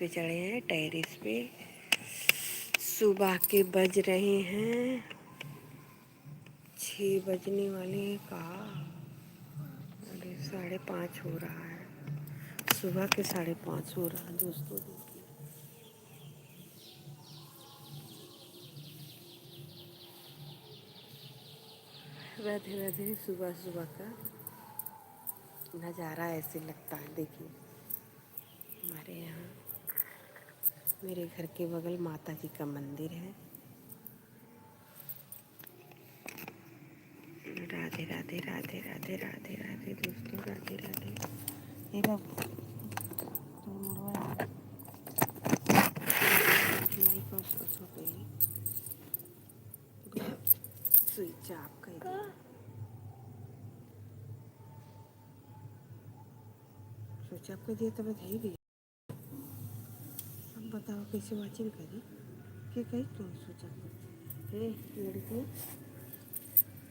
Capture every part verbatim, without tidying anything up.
पे चढ़े हैं, टेरेस पे। सुबह के बज रहे हैं, छः बजने वाले हैं का? अरे, साढ़े पाँच हो रहा है, सुबह के साढ़े पाँच हो रहा है दोस्तों, देखिए। राधे राधे। सुबह सुबह का नज़ारा ऐसे लगता है, देखिए। हमारे यहाँ, मेरे घर के बगल माता जी का मंदिर है। राधे राधे, राधे राधे, राधे राधे दोस्तों, राधे राधे। ये बाबू, तो मुड़वा लाइक और छोटे स्विच ऑफ कर दिया। स्विच ऑफ कर दिया तब धई दिया। अब बताओ कैसे वॉचिंग करी? के कही तू स्विच ऑफ कर? हे लड़की,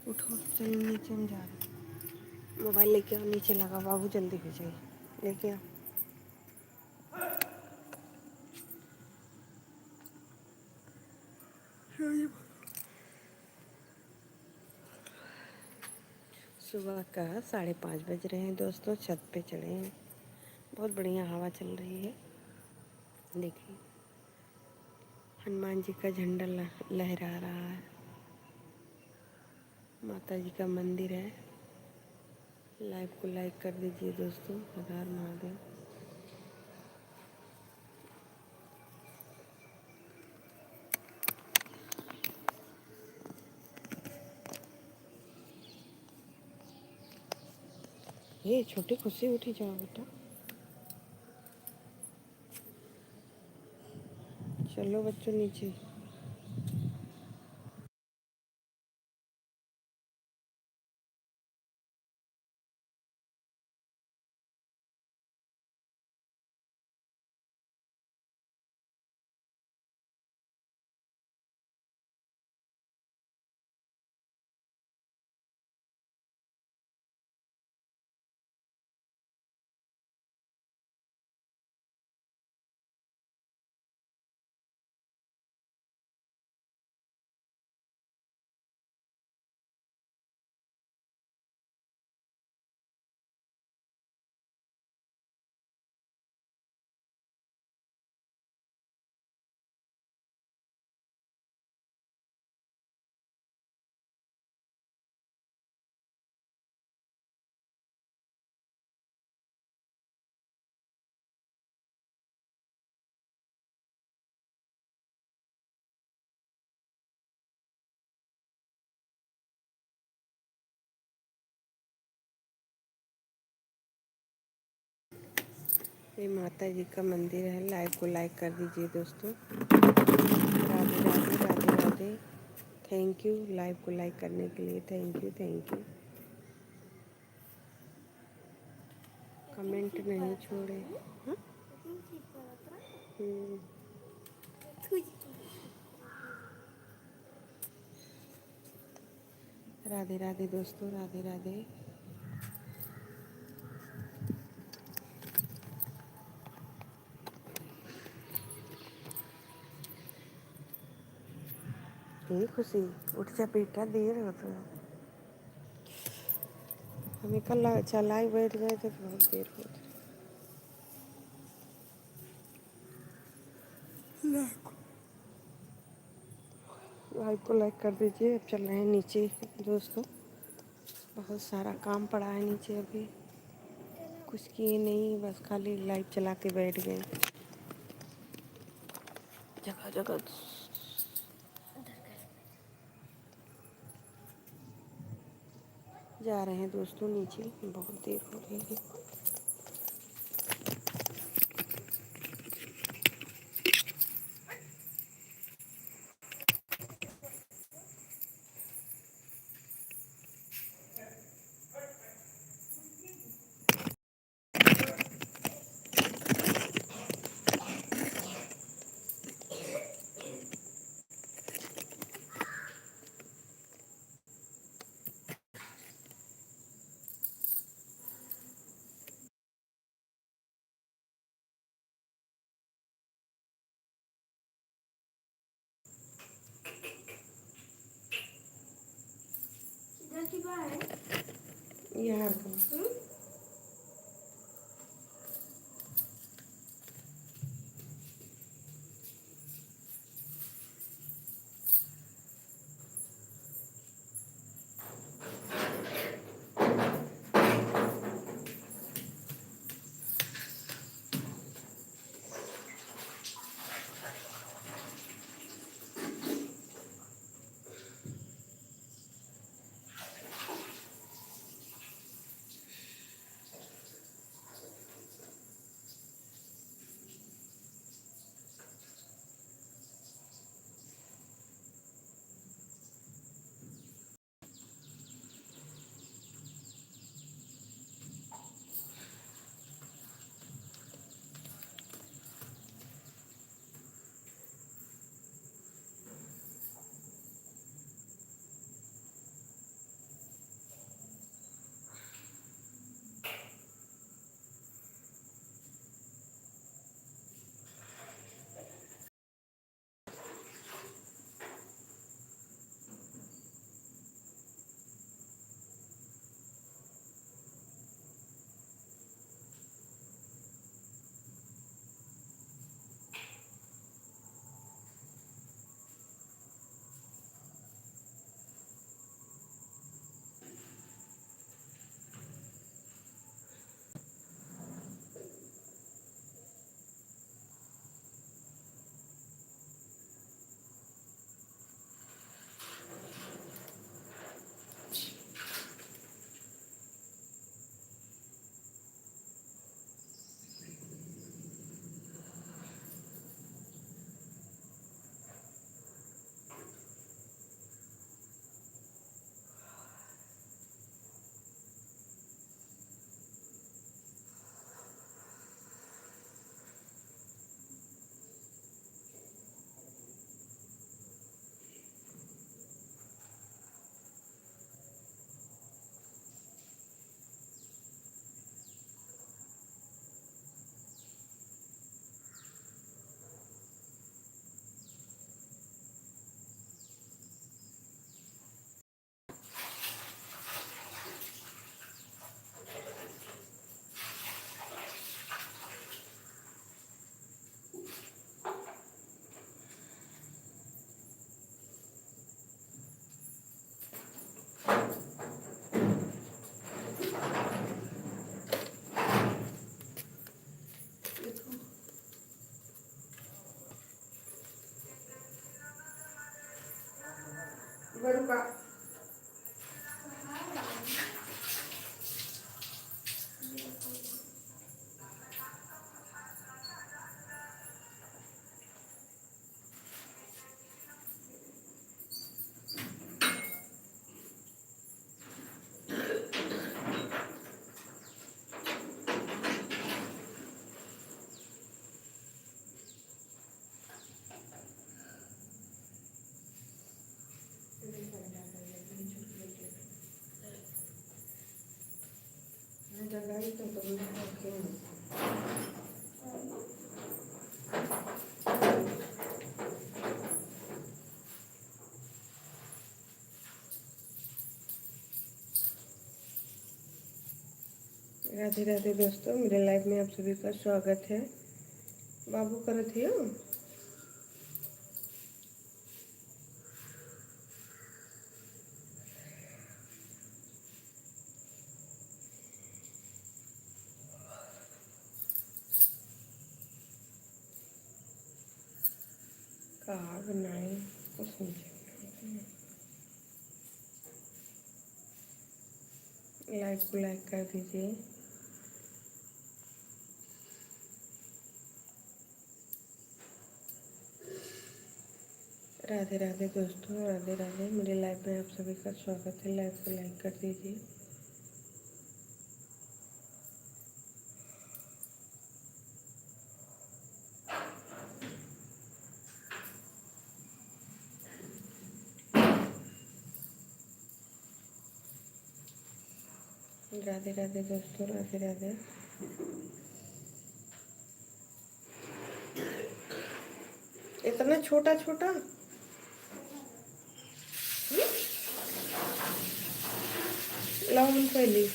उठो, चलो नीचे हम जा रहे हैं। मोबाइल लेके आओ, नीचे लगा, बाबू जल्दी हो जाए, लेके आओ। सुबह का साढ़े पाँच बज रहे हैं दोस्तों, छत पे चढ़े हैं। बहुत बढ़िया हवा चल रही है। देखिए, हनुमान जी का झंडा लह-, लहरा रहा है। माता जी का मंदिर है। लाइव को लाइक कर दीजिए दोस्तों। हर हर महादेव। ये छोटी खुशी उठी जाओ बेटा। चलो बच्चों नीचे। ये माता जी का मंदिर है, लाइव को लाइक कर दीजिए दोस्तों। राधे राधे, राधे राधे। थैंक यू लाइव को लाइक करने के लिए, thank you, thank you. Comment नहीं छोड़े। हाँ? हम्म। राधे राधे दोस्तों, राधे राधे। ए खुशी, उठ जा बेटा, देर होत है। हम एका ला-, चलाए बैठ गए थे तो बहुत देर होत है। लाइव को लाइक कर दीजिए। अब चल रहे हैं नीचे दोस्तों, बहुत सारा काम पड़ा है नीचे, अभी कुछ किए नहीं, बस खाली लाइव चला के बैठ गए। जगह जगह जा रहे हैं दोस्तों नीचे, बहुत देर हो रही है। ये हार का। हम्म? बड़ू का। राधे राधे दोस्तों, मेरे लाइव में आप सभी का स्वागत है। बाबू करत हियो। का बनाई, कुछ नहीं। लाइव को लाइक कर दीजिए। राधे राधे दोस्तों, राधे राधे। मेरे लाइव में आप सभी का स्वागत है। लाइव को लाइक कर दीजिए। राधे राधे दोस्तों, राधे राधे। इतना छोटा छोटा? हम्म? लाओ, हम कर ली।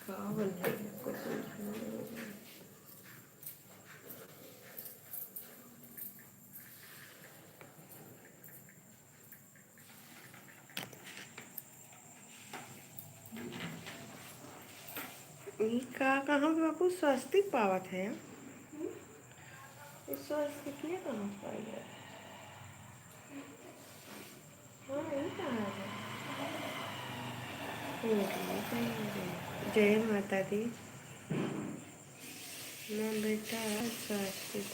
का बन रहा है? कुछ नहीं। ई का, कहाँ पे बापू स्वस्तिक पावत है? ई स्वस्तिक ये कहाँ पाई है? हाँ, ई कहाँ है? जय माता दी। ना बेटा, स्वास्तिक।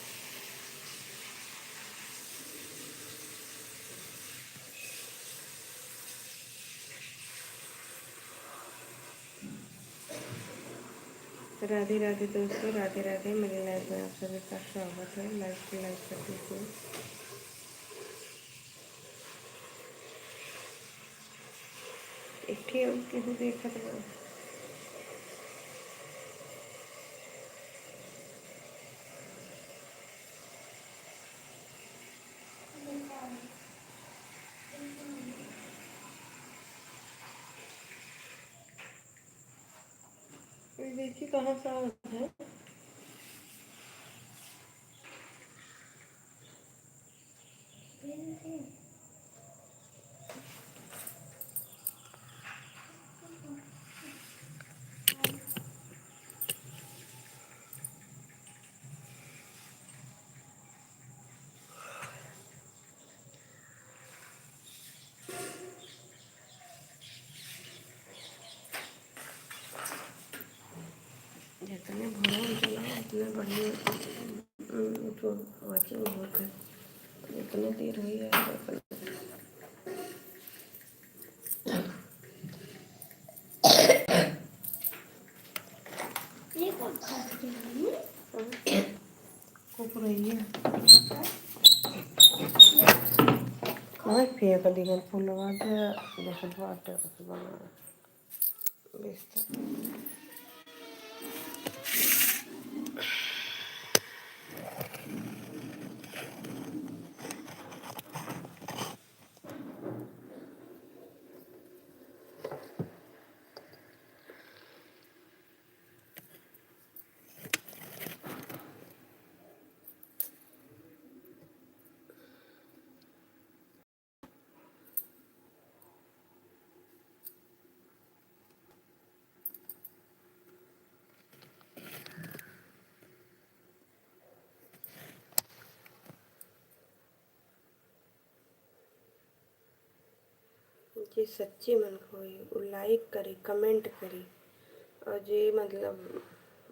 राधे राधे दोस्तों, राधे राधे। मेरे लाइव में आप सभी का स्वागत है। लाइव को लाइक कर दीजिए। एक ठे और केहू देखत बा। ये देखिए कहाँ से आवत है। जितने भरो चलाओ, उतने बढ़िया, उम, तो watching होत है। जितने देर होई है, उतने। ये कौन खा गया है? कुकुर है ये। वही फेंक दिहन फुलवा के, जैसे बाटे, वैसे बना। बेइज्जती। जे सच्ची मन के होई, उ like करी, comment करी, और जे मतलब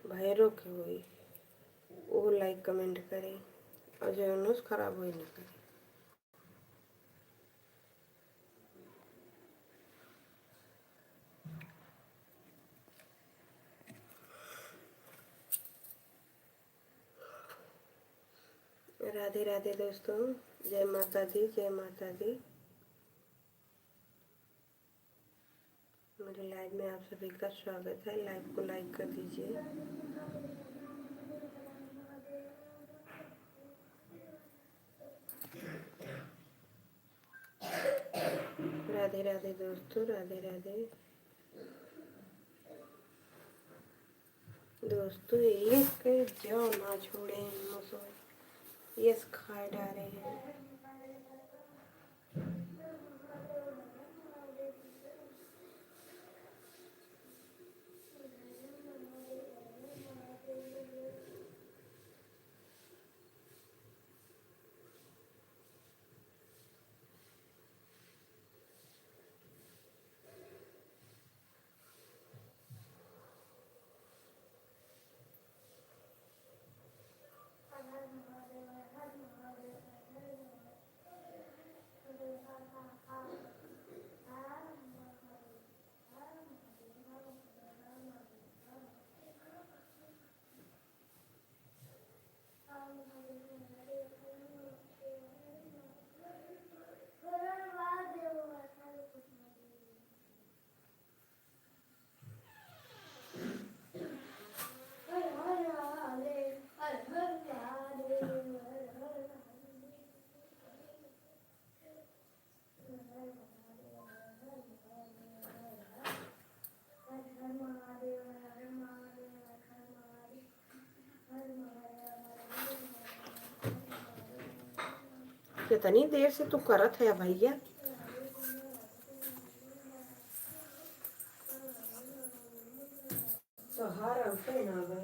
भैरो के होई, वो like comment करी, और जे उन्नोस खराब होई ना करी। राधे राधे दोस्तों, जय माता दी, जय माता दी। मेरे live में आप सभी का स्वागत है। Live को like कर दीजिए। राधे राधे दोस्तों, राधे राधे। दोस्तों, एक जौ ना छोड़े हैं, मसोई यस खाए डारे हैं। कितनी देर से तू करत है भैया? तोहार अंते ना बा।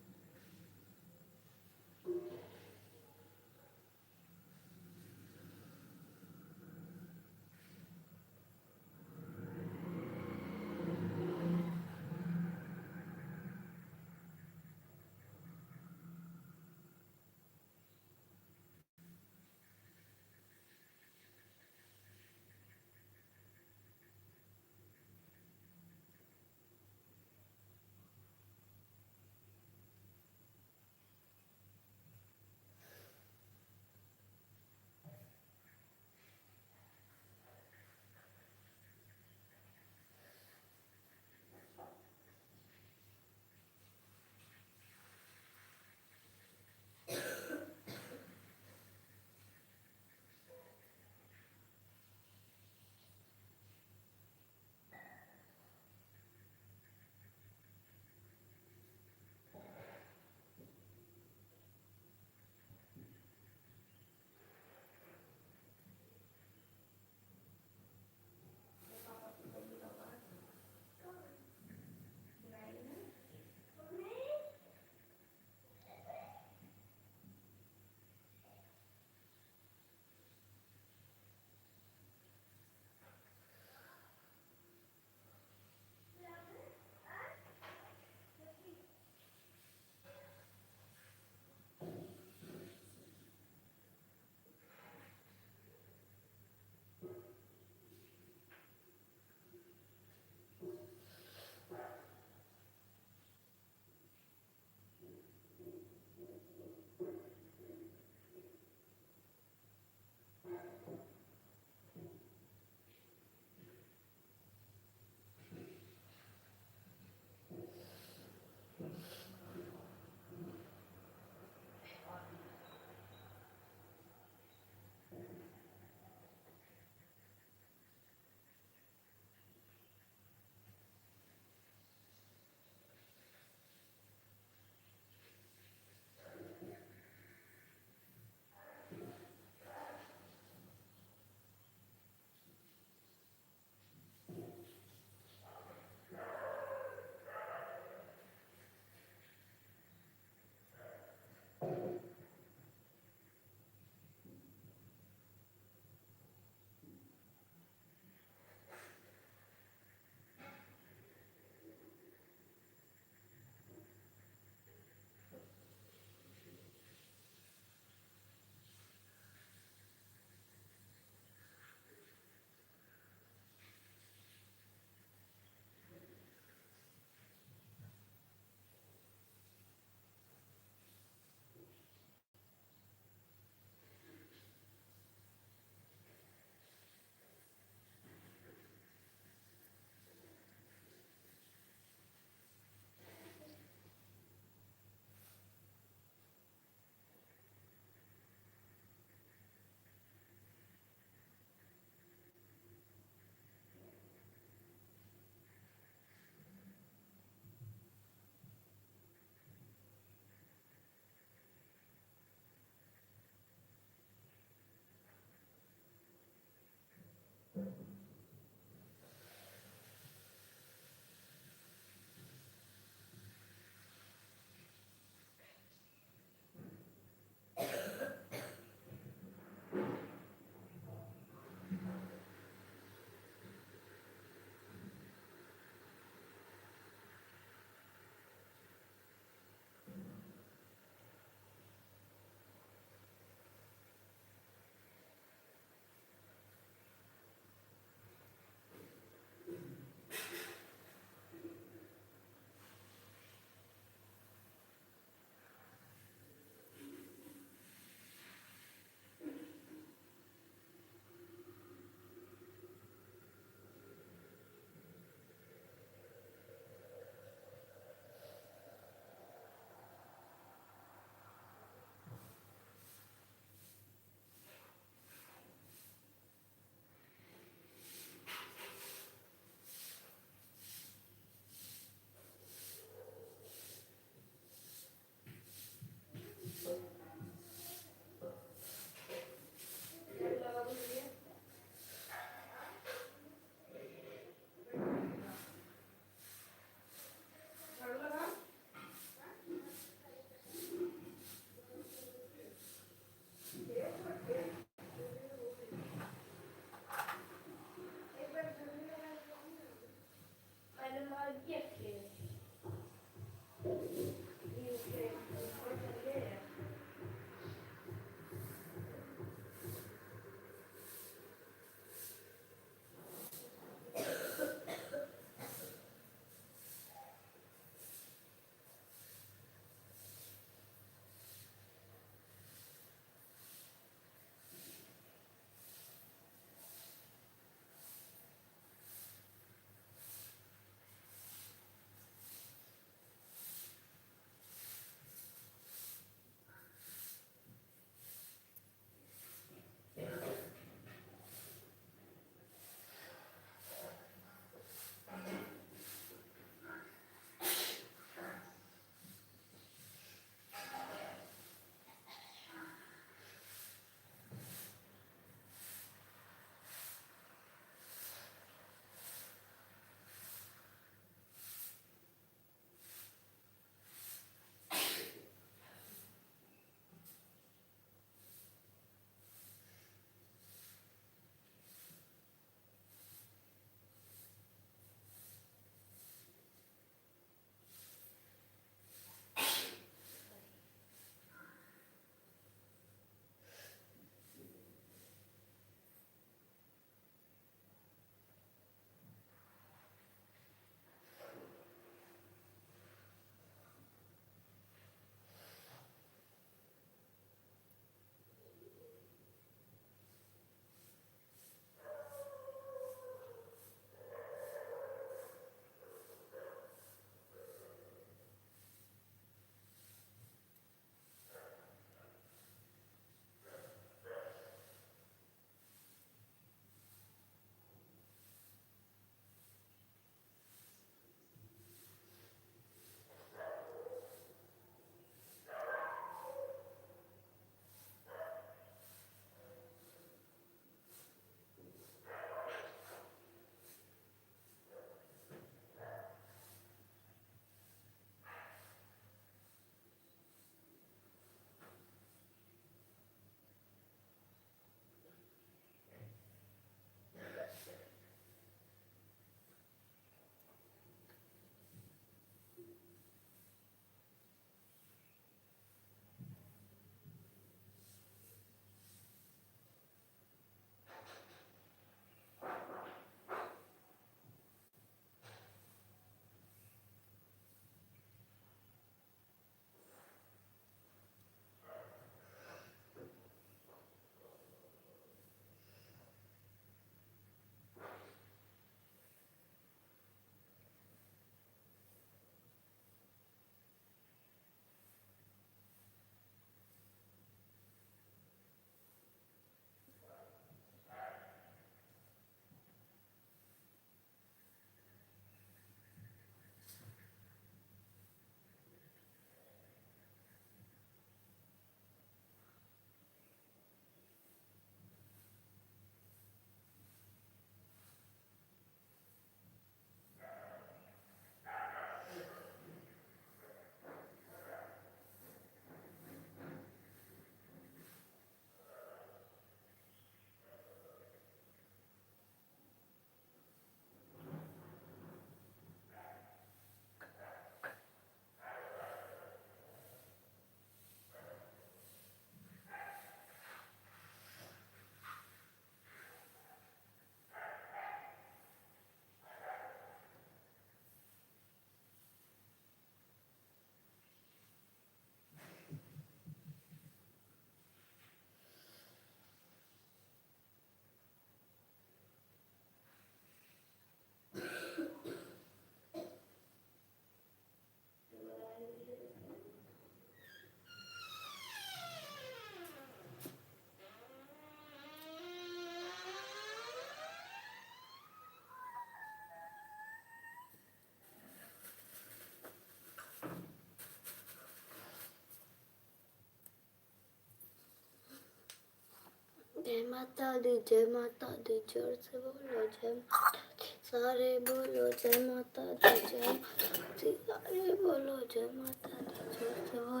जय माता दी, जय माता दी, जोर से बोलो जय माता दी, सारे बोलो जय माता दी, जय माता दी, सारे बोलो जय माता दी, जोर से बोलो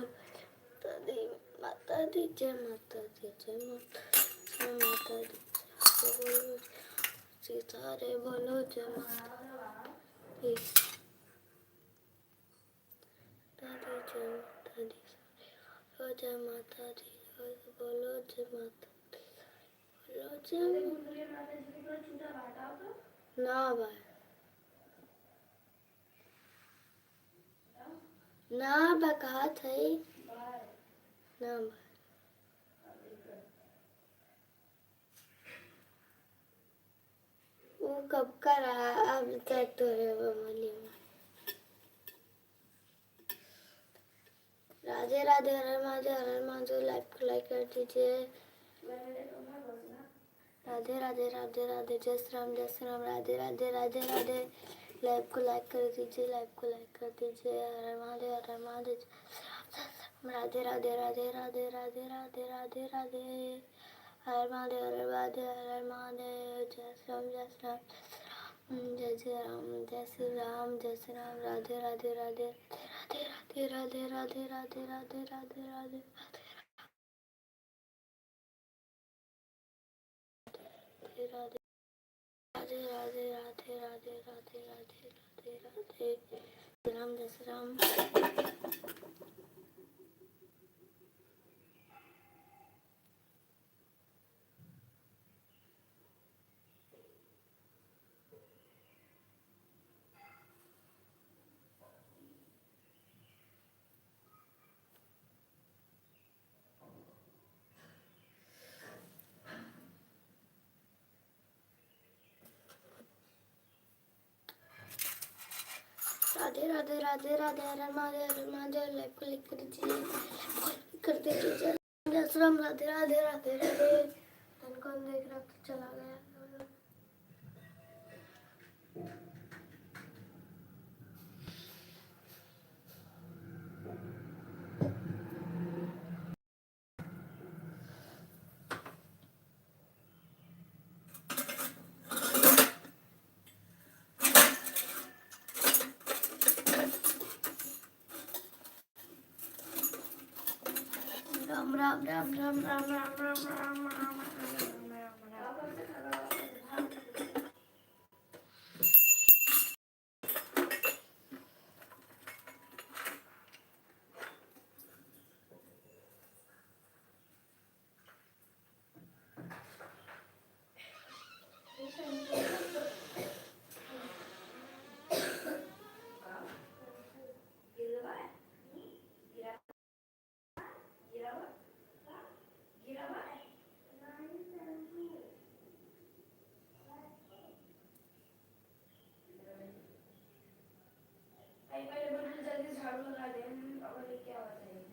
जय माता दी, माता दी, जय माता दी, जय माता दी, जय माता दी, जोर से बोलो जय माता दी, सारे बोलो जय माता दी। माता दी, जय माता दी, सारे बोलो जय माता दी, जोर से बोलो जय माता दी, बोलो जय माता दी। ना भाई, ना बा, कहा था ही? ना भाई। वो कब का रहा, अब तक तो है वो मालूम है। राधे राधे, हर हर महादेव, हर हर महादेव, live को like कर दीजिए। राधे राधे, राधे राधे, जय श्री राम, जय श्री राम, राधे राधे, राधे राधे। Live को like कर दीजिए, live को like कर दीजिए। हर हर महादेव, हर हर महादेव, जय श्री राम, जय श्री राम, राधे राधे, राधे राधे, राधे राधे, राधे राधे। हर हर महादेव, हर हर महादेव, हर हर महादेव, जय श्री राम, जय श्री राम, जय श्री राम, जय श्री राम, जय श्री राम, राधे राधे, राधे राधे, राधे राधे, राधे राधे, राधे राधे, राधे राधे। राधे राधे, राधे राधे, राधे राधे, राधे राधे, राधे राधे। राम जय श्री राम। राधे राधे, राधे राधे, हर हर महादेव, हर हर महादेव, live को like कर दीजिए, live को like कर दीजिए। जय श्री राम, राधे राधे, राधे राधे। कौन देख रहा था, चला गया। राम राम राम राम। भाई, पहले बिल्कुल जल्दी झाड़ू लगा दे, हम अब लेके आवा जाए।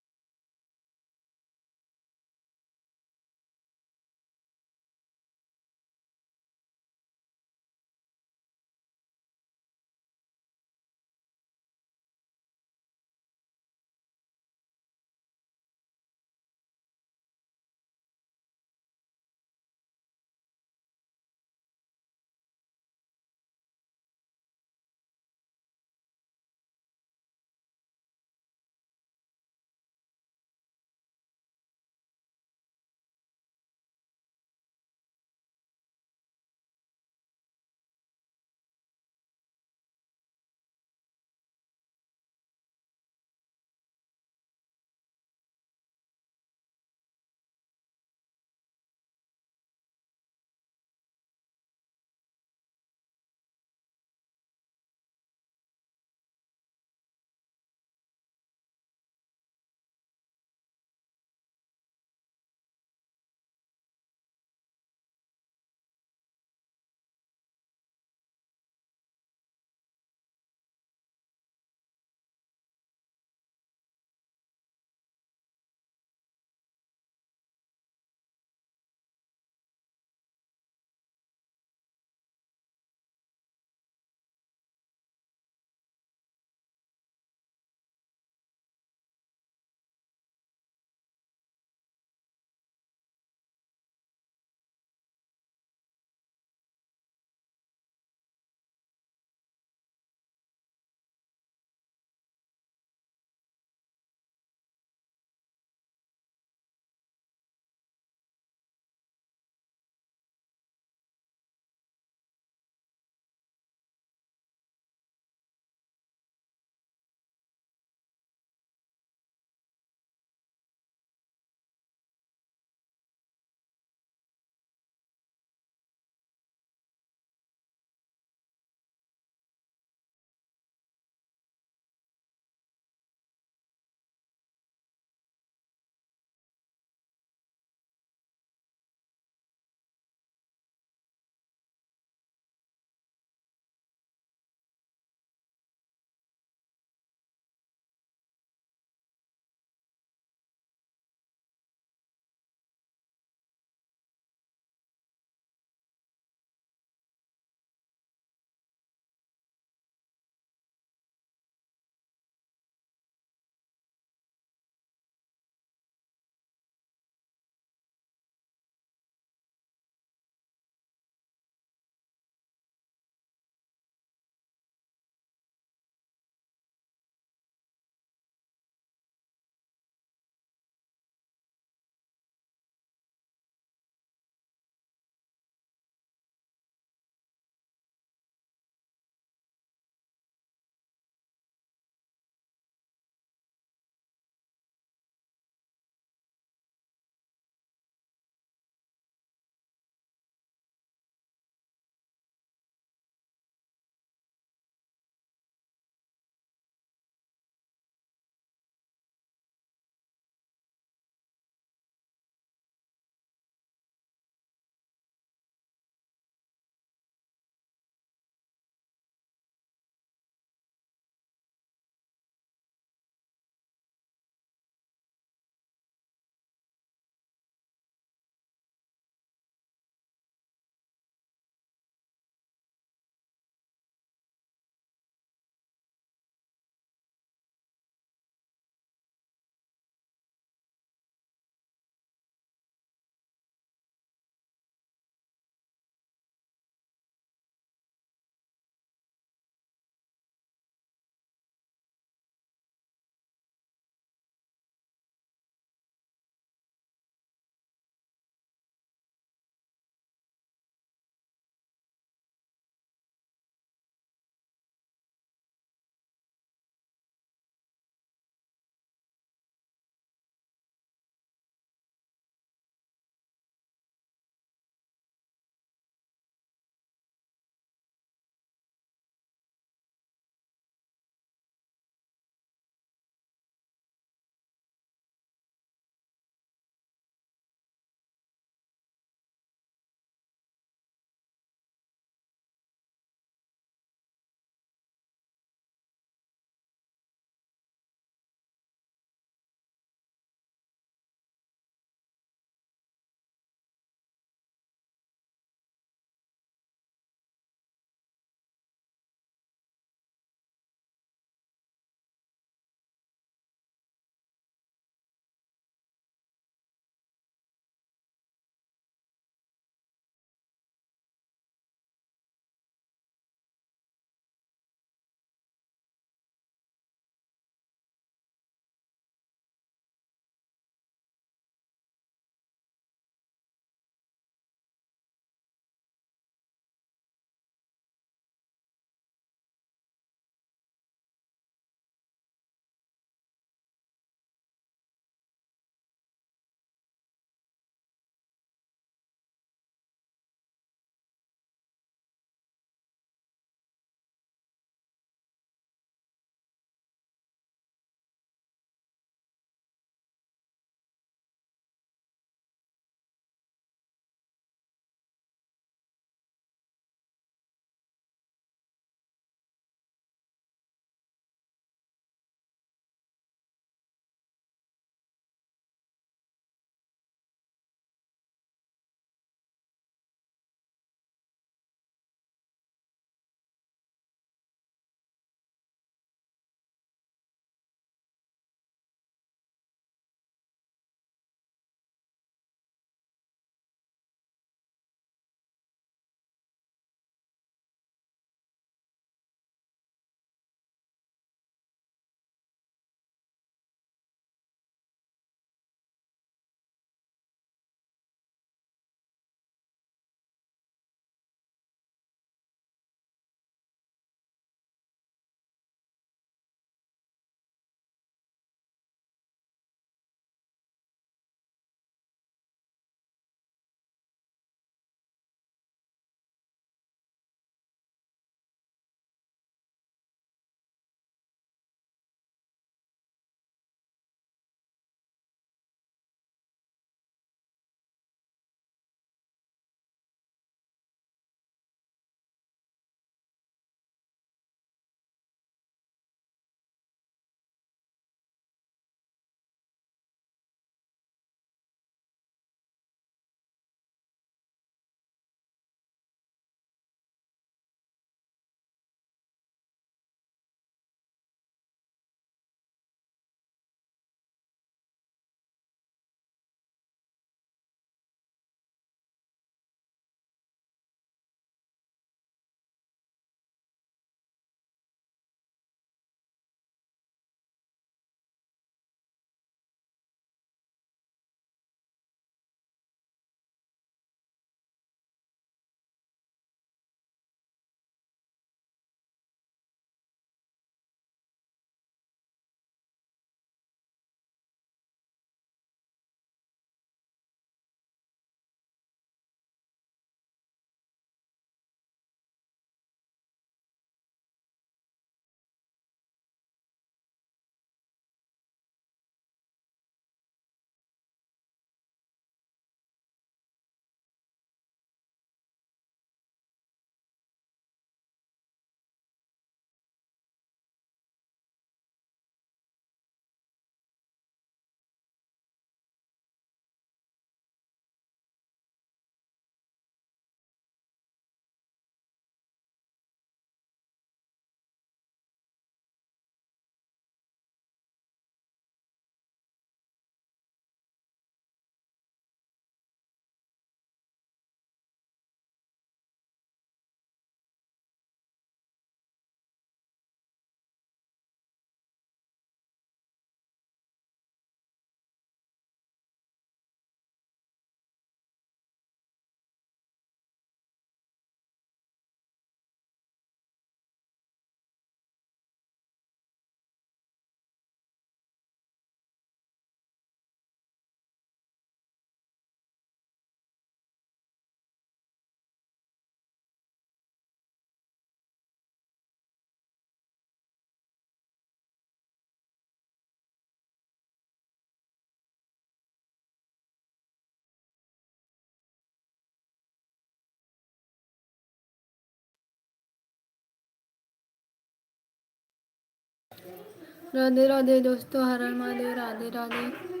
राधे राधे दोस्तों, हर हर महादेव, राधे राधे।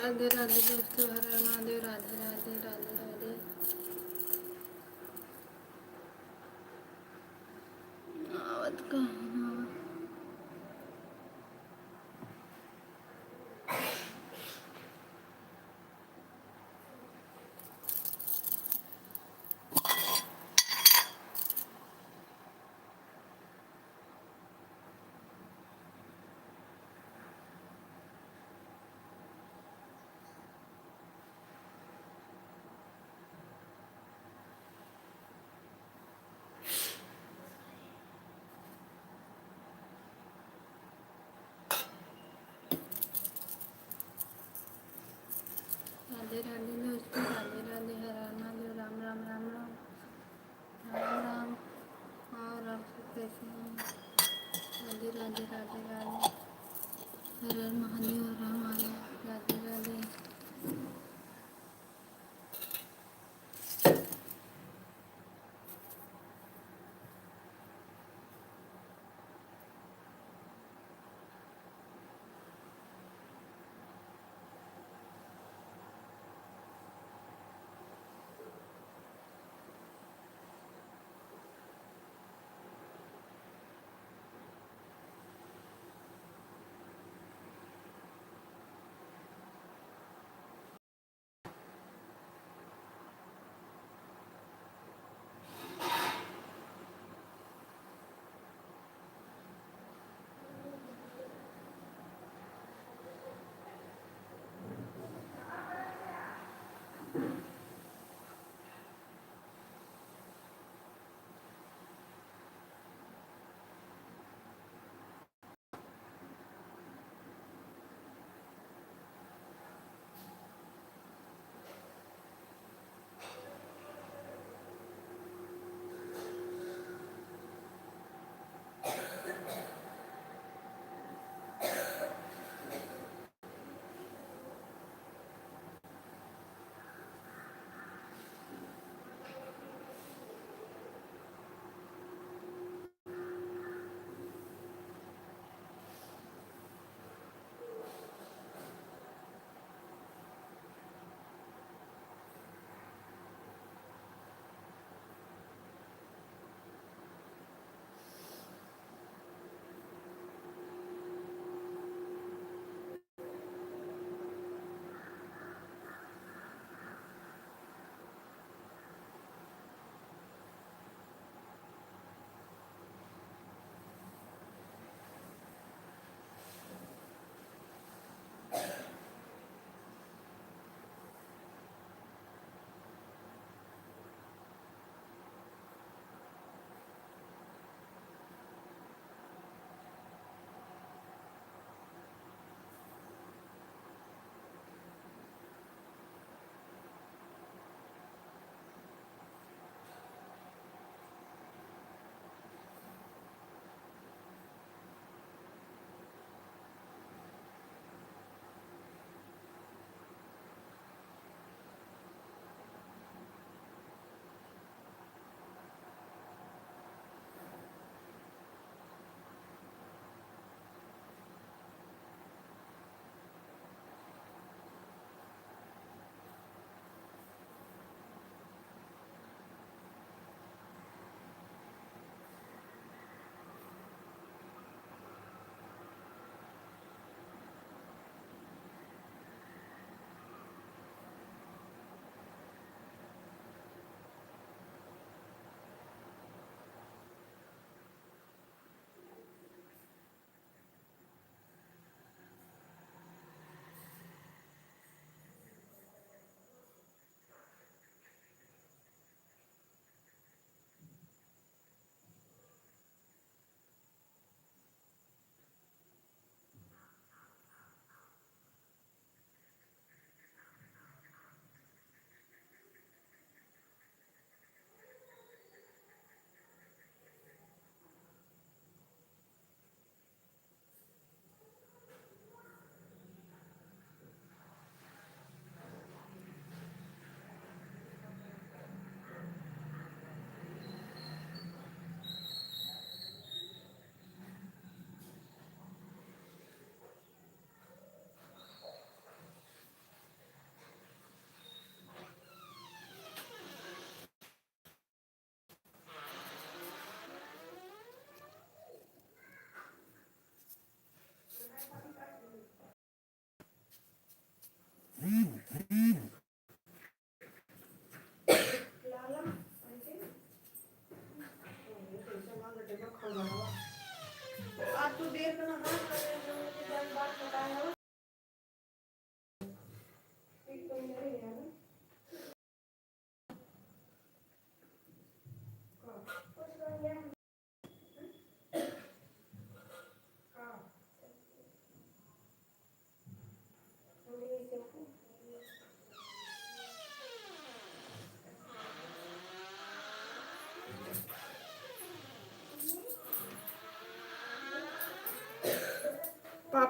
राधे राधे दोस्तों, हर हर महादेव, राधे राधे, राधे राधे। आवत कहाँ आवत? राधे राधे दोस्तों, राधे राधे, हर हर महादेव, राम राम, राम राम, राम राम। और आप सब कैसे हैं? राधे राधे, राधे राधे, हर हर महादेव, हर हर महादेव, राधे राधे।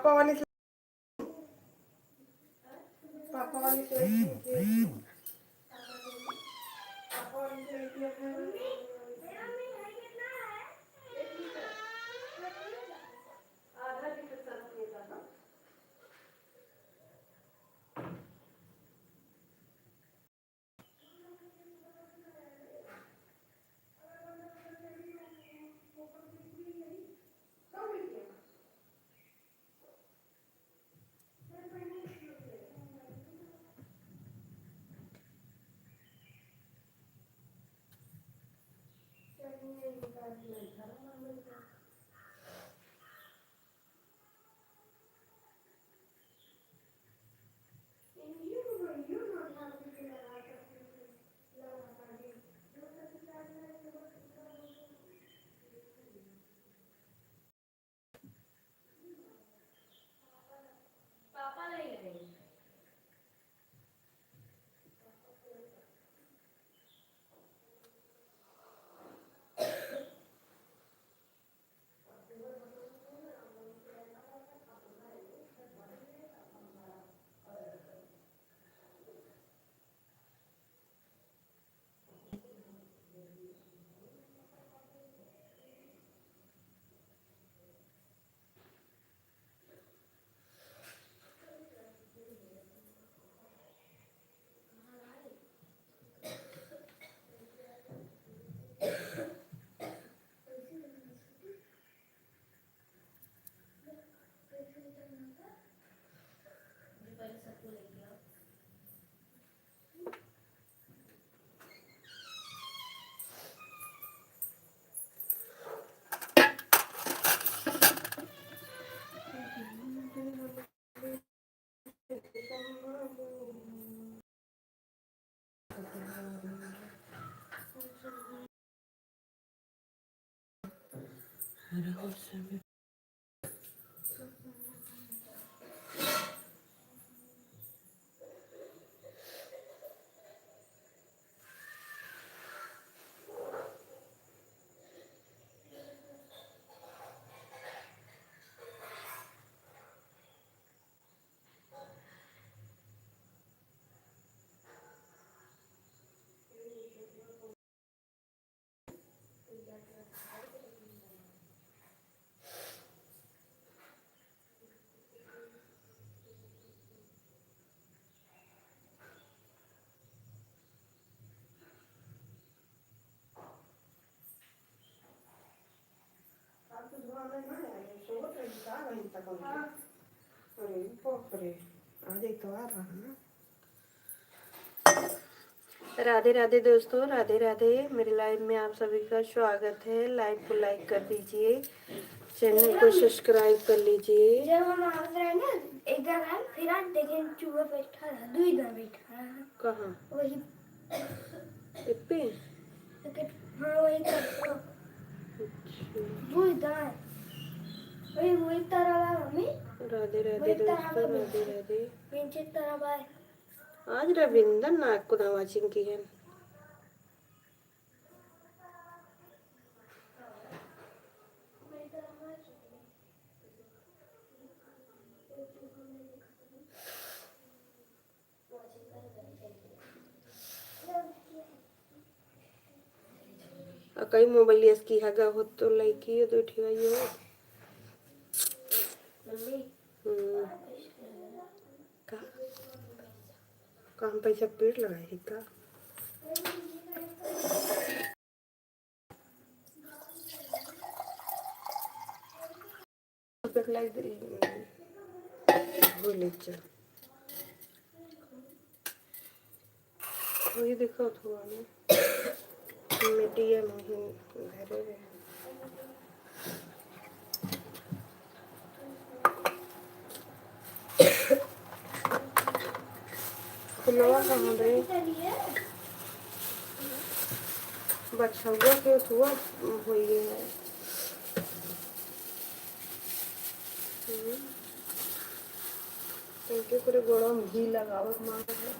पापा वाली slide, पापा वाली slide, पापा वाली slide। अरे बाप रे, आज इतवार रहा ना। राधे राधे दोस्तों, राधे राधे। मेरे live में आप सभी का स्वागत है। Live को like कर दीजिए, channel को subscribe कर लीजिए। जब हम आवत रहे ना, एक दान आए, फिर आज देखें चूहा बैठा रहा, दुई दान बैठा रहा। कहाँ? वही। इस पे? हाँ, वही तरफ। अच्छा। दुई दान। वही, वही तरह बा, मम्मी। राधे राधे वही तरह दोस्तों, बा। राधे राधे। पीछे तरह बा। आज रविंदर नाग को ना watching की है। आ कई मोबाइल यस की हगा हो तो लइकी हो तो उठिवाइयो। हम्म। का? का हम पैसा पेड़ लगाए ही का? रुपया के लाई दे, हो ले चल। वही देखो थोड़ा ना। मीडियम ही धरे रहे। फुलवा कहाँ बे? बछौआ के थुआ होइए है। हम्म। इनके पूरे गोड़ा में घी लगावत मार है।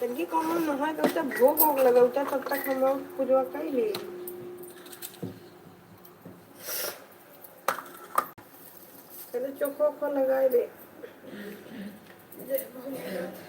लगी कौनो नहाए के, तब भोग वोग लगौता, तब तक हम लोग पूजवा कर ली। चलो चोखो वोखो लगाए दे। जय भोलेनाथ।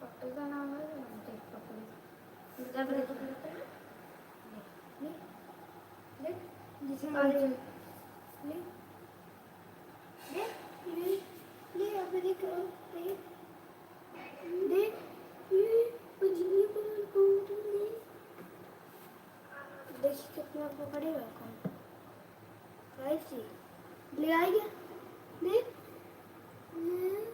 पकड़ी का नाम है, देख पकड़ी। ले, ले, ले, जैसे आ रही है। ले, ले, ले, ले, अभी देख, देख, देख, ये बिजली पर कौन ले? देखी कितना पकड़ेगा कौन। भाई जी, ले आएगा। देख। हम्म।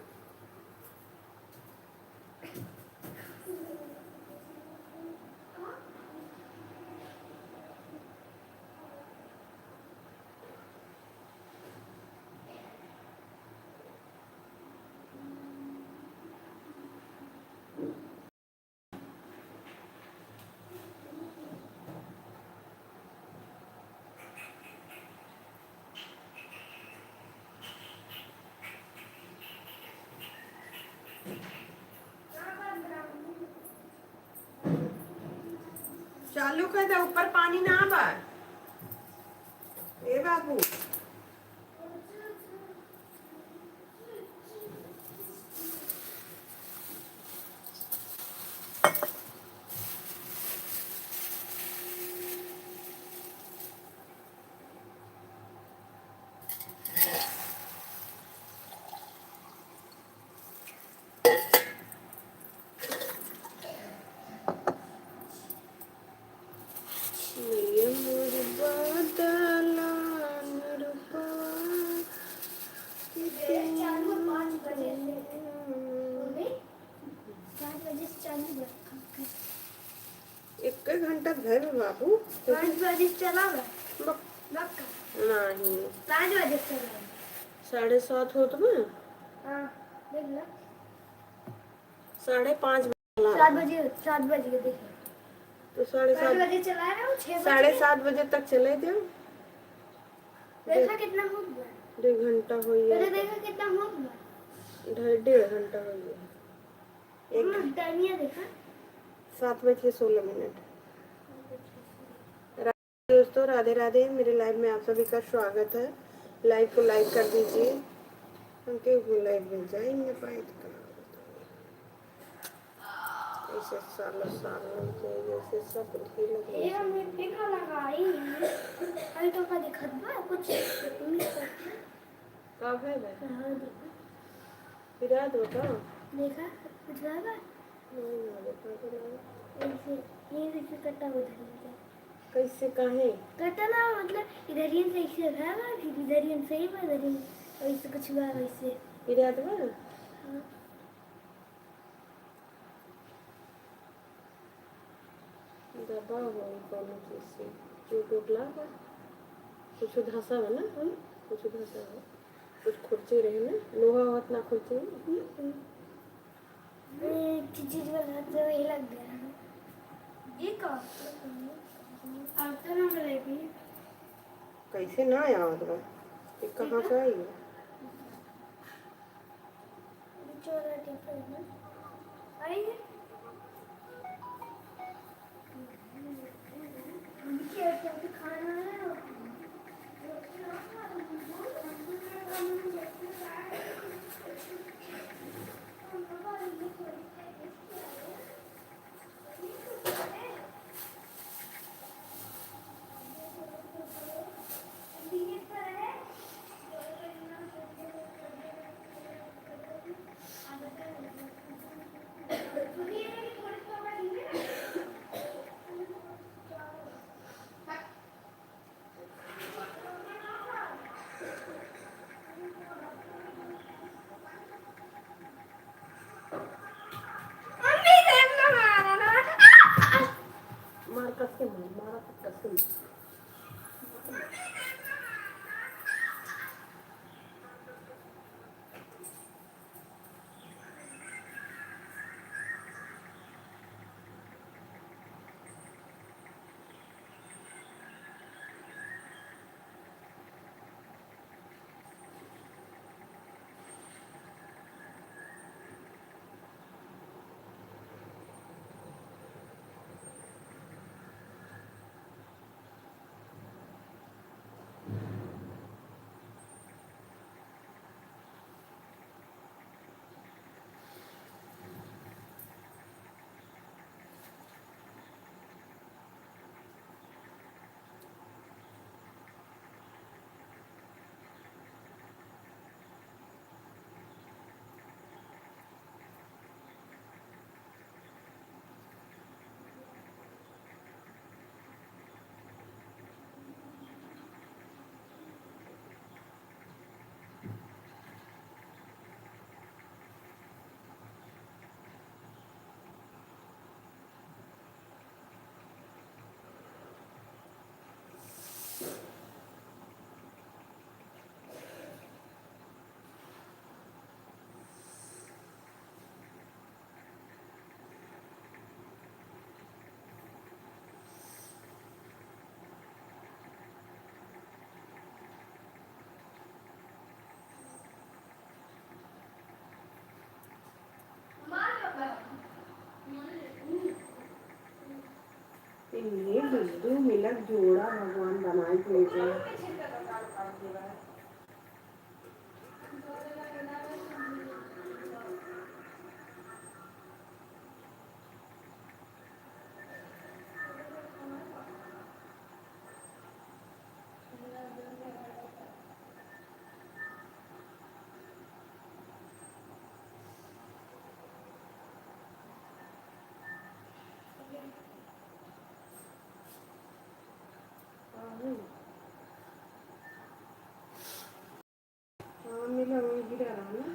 चालू कर दे, ऊपर पानी ना बा। ए बाबू। पाँच बजे से चालू बा। एक घंटा घर में बाबू। पाँच बजे से चला बा। बक-, बक-, नहीं। पाँच बजे से चला बा। साढ़े सात होत बा। हाँ, देख ला। साढ़े पाँच बजे चला बा। सात बजे, सात बजे के देखिए। तो साढ़े पाँच सात, बजे चला रहा हूँ, छः बजे। साढ़े सात बजे तक चले दे। देखा कितना होत बा? डेढ़ घंटा होई है। पहले देखा कितना होत बा? ढाई, डेढ़ घंटा होई है। एक हाँ, टाइमिया देखा। सात बज के सोलह मिनट। दोस्तों, राधे राधे, मेरे live में आप सभी का स्वागत है। Live को like कर दीजिए। हम क्यों live में जाएंगे, पाए तो कहाँ? ऐसे साला साला के जैसे सब ढीला ए, हमने फेंका लगाई। अरे तो का दिखत बा कुछ? का भइल है? हाँ, देखा। पिरात बा का? देखा, कुछ बा बा? नहीं, नहीं, देखा तो नहीं। ऐसे, ये देखिए, कटा उधर ही है। कैसे, काहे? कटा ना, मतलब, इधर ही से ऐसे भा बा, फिर इधर ही से ही बा, इधर ही ऐसे कुछ बा, वैसे। पिरात बा? हाँ। दबा होई कौनो चीज से, चोट ओट लागा। कुछ धंसा बा ना, हम? कुछ धंसा बा। कुछ खुरची रहे ना, लोहा होत ना खुरची में। हम्म। एक चीज बना तो वही लग गया। ये का? अब तो ना मिलेगी। कैसे ना आवत बा? ये कहाँ से आई? मार कस के मार, मारा कस के मार। इन्हें दुद्दू मिलक जोड़ा भगवान बनाए के लेके। हाँ, मिला, वही गिरा रहा ना।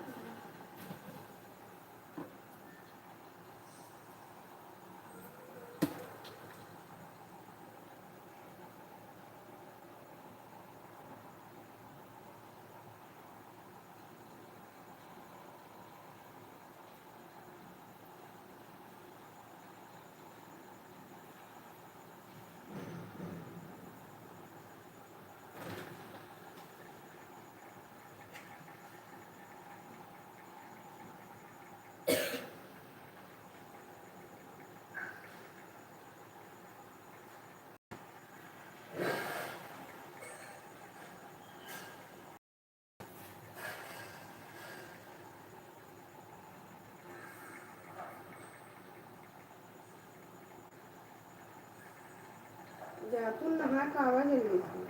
जा, तू नहा के आवा जल्दी से।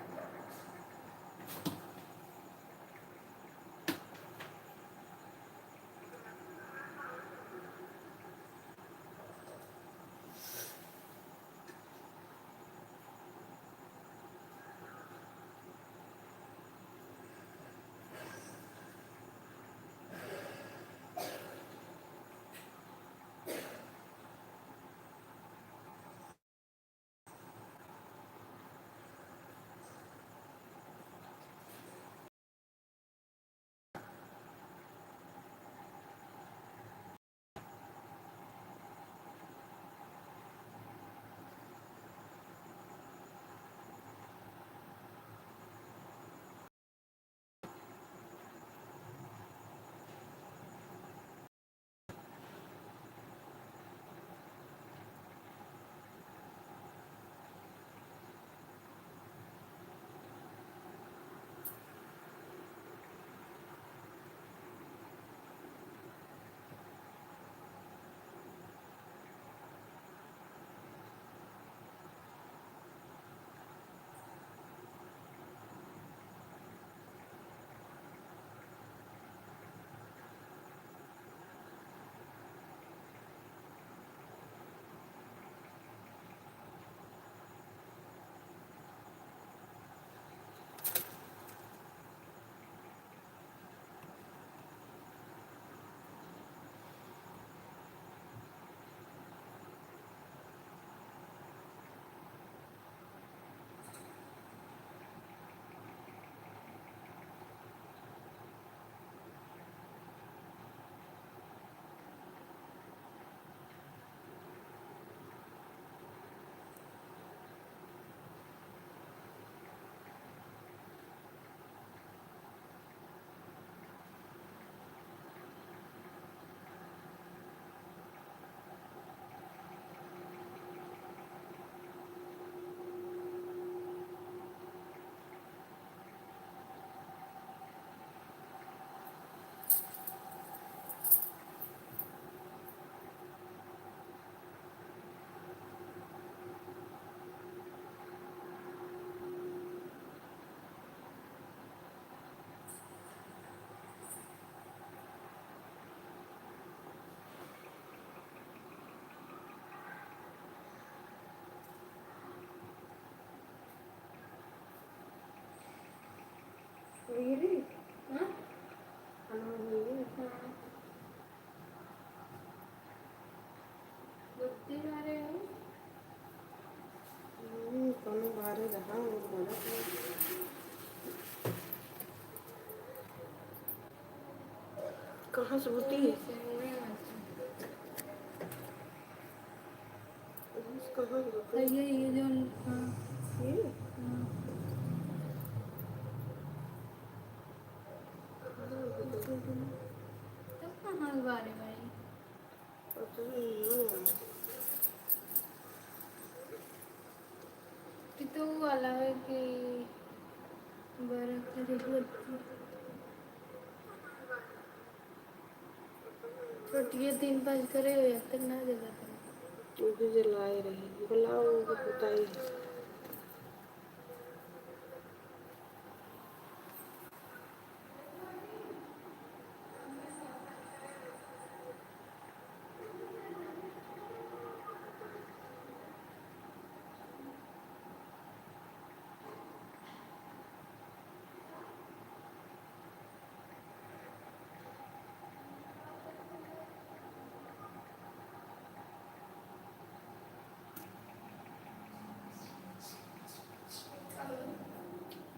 गिरी? हाँ? खाना गिरी? हाँ। बुद्धि मारे हो? हम्म, कोनो बारे रहा, वो बोला था। कहाँ से होती है? कहाँ से होती है? ये, ये जो, हाँ। ये? हाँ। तब कहाँ बारे भाई? कि तो वो वाला है कि बर्फ की जरूरत थी। छोटिए तीन पाँच करे हो, अब तक ना जला था। वो भी जलाए रहे, बुलाओ, वो बताइए।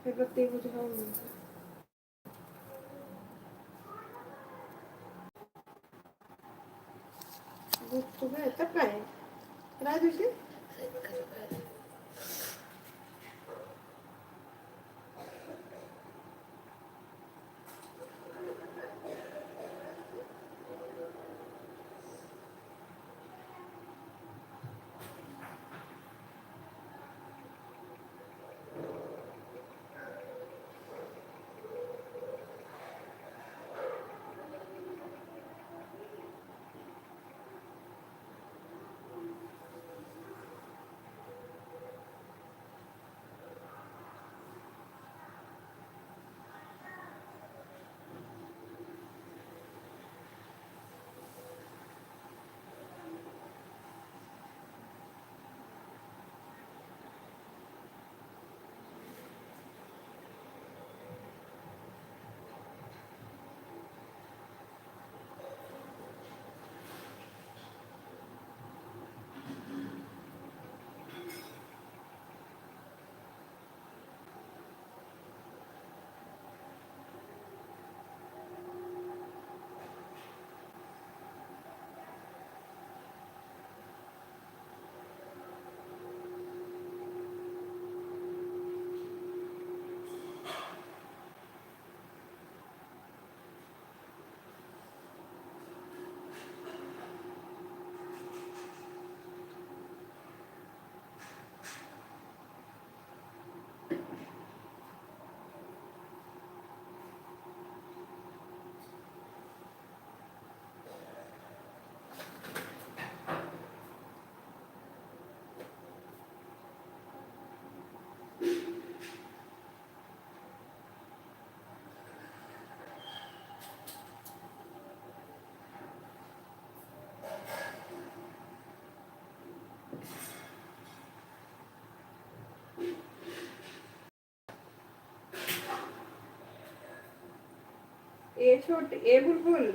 फिर बत्ती बुझाओ। भूख तो है, तब का है? राजू से? ए छोट, ए बुलबुल,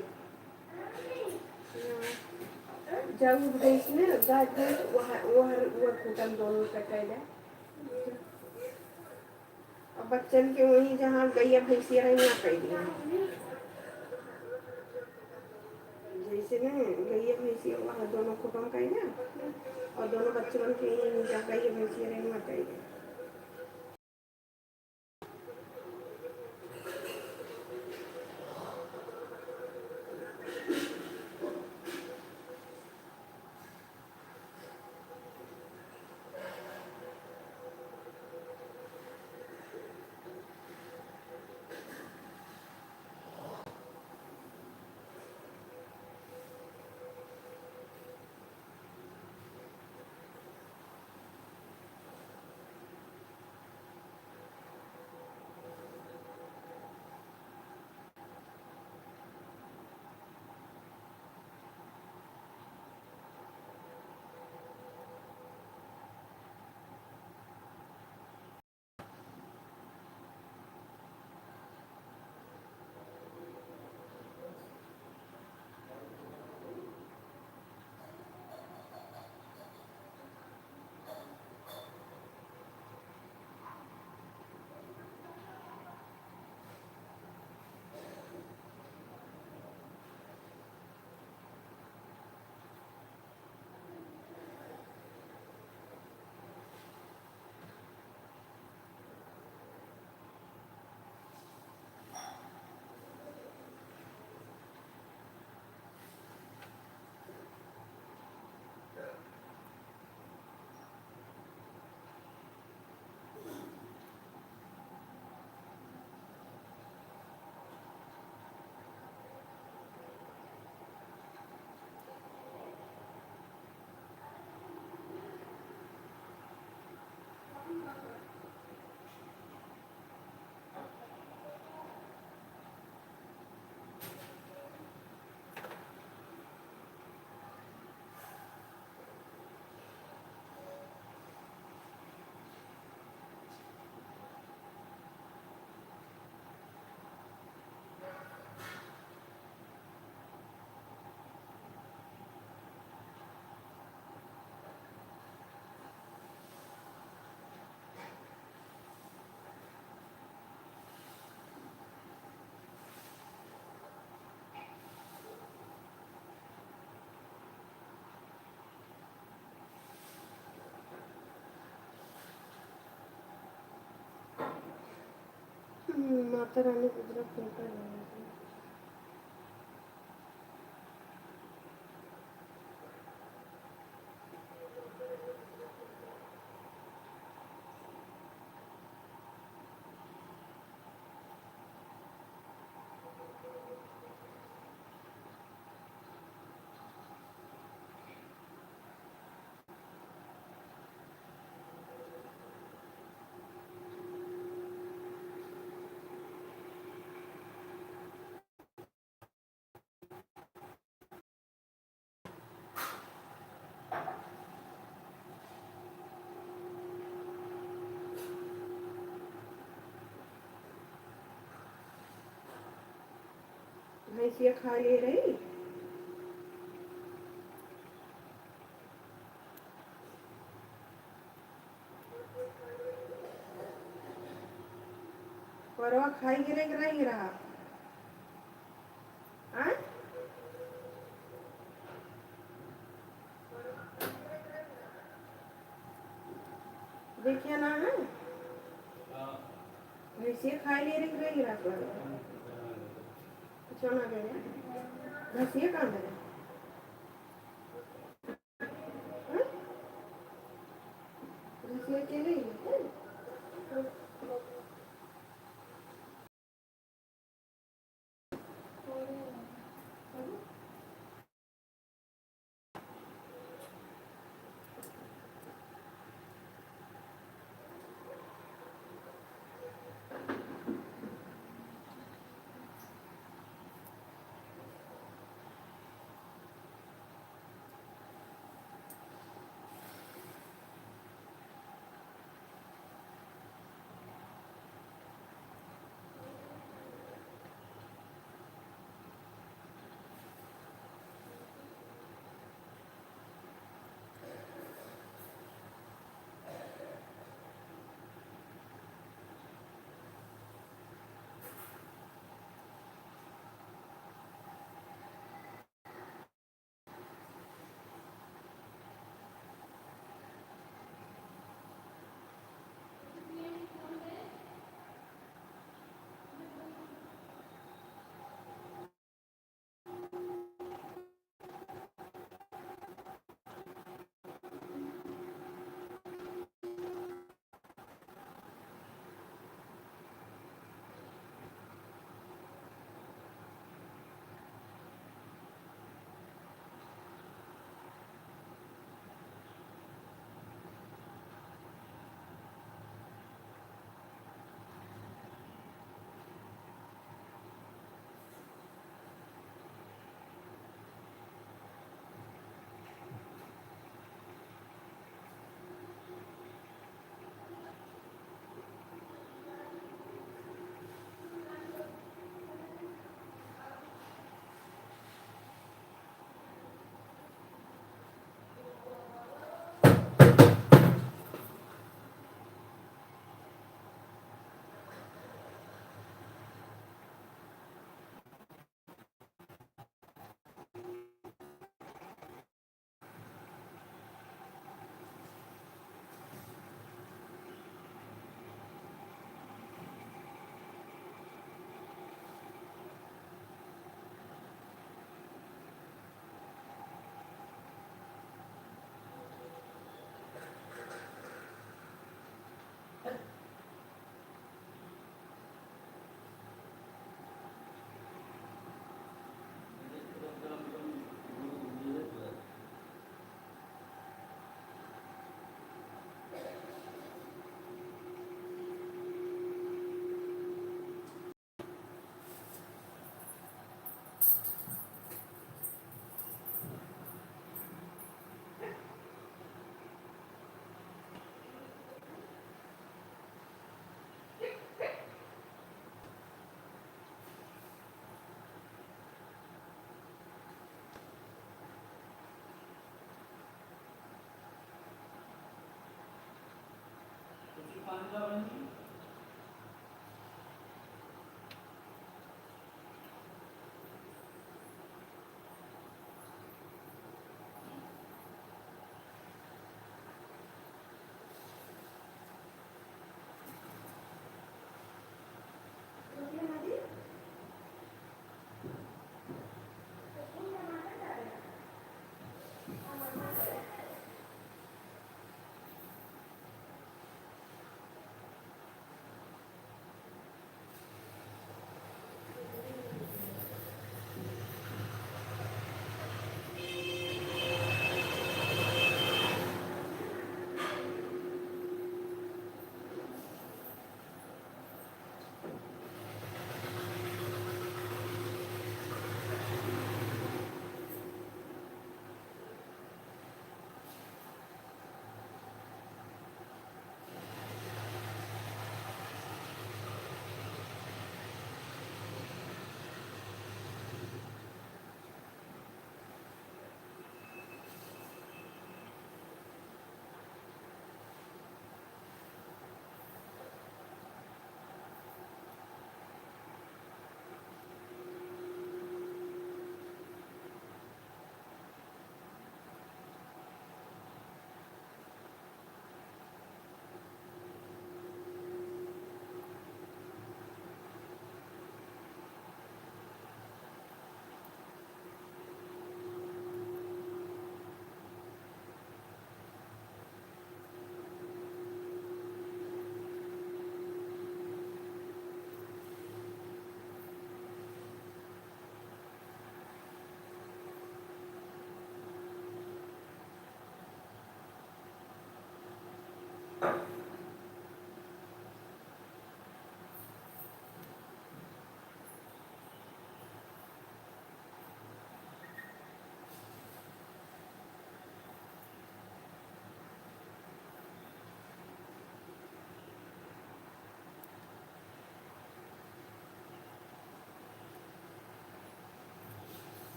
जाऊ भैंस में गाय भैंस वह वह वह कुटम दोनों का कैले। अब बच्चन के वहीं जहाँ गैया भैंसिया रही, वहाँ कैली। जैसे ना गैया भैंसिया वहाँ दोनों कुटम कैले, और दोनों बच्चन के वहीं जहाँ गैया भैंसिया रही, वहाँ कैले। हम्म, माता रानी गुजरात में कर रही है। भैंसिया खा ले रही। परवा खाई गिरे के रही रहा। आय? देखिए ना है। भैंसिया खाई ले रही रही रहा पर। अच्छा ना गया। भैंसिया कहाँ गया?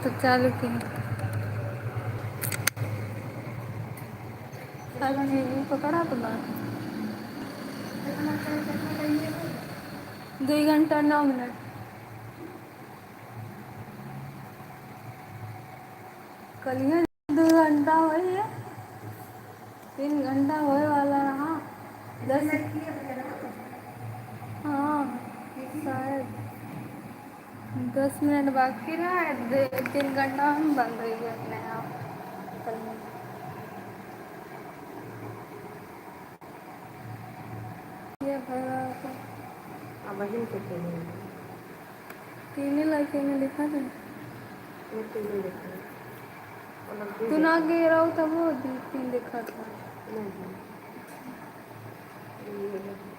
तो चालू की। अभी पकड़ा तो बा। दुई घंटा नौ मिनट। कलिया दो घंटा होई है, तीन घंटा होए वाला रहा। दस, हाँ, शायद दस मिनट बाकी रहा है, दे-, तीन घंटा में बंद होई गया अपने आप। ये भरा तो। अब वही तो तीन। तीन ही लड़के में दिखा दे। ये तीन ही दिखा दे। और अब तू ना गए रहो तब वो दी-, तीन दिखा था। नहीं। ये लगे।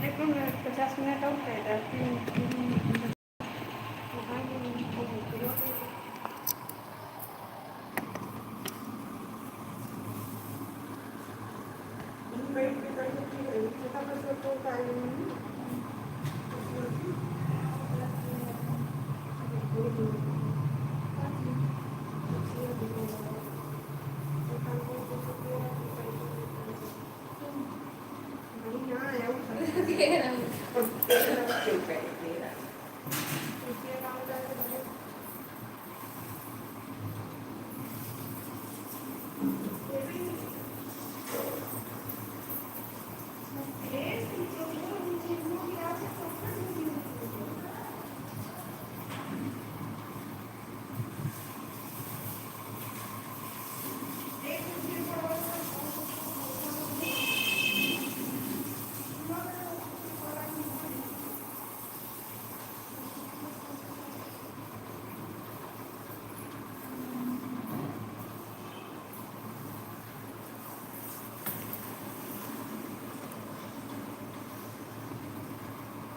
लेकिन पचास मिनट और फायदा, तीन, तीन,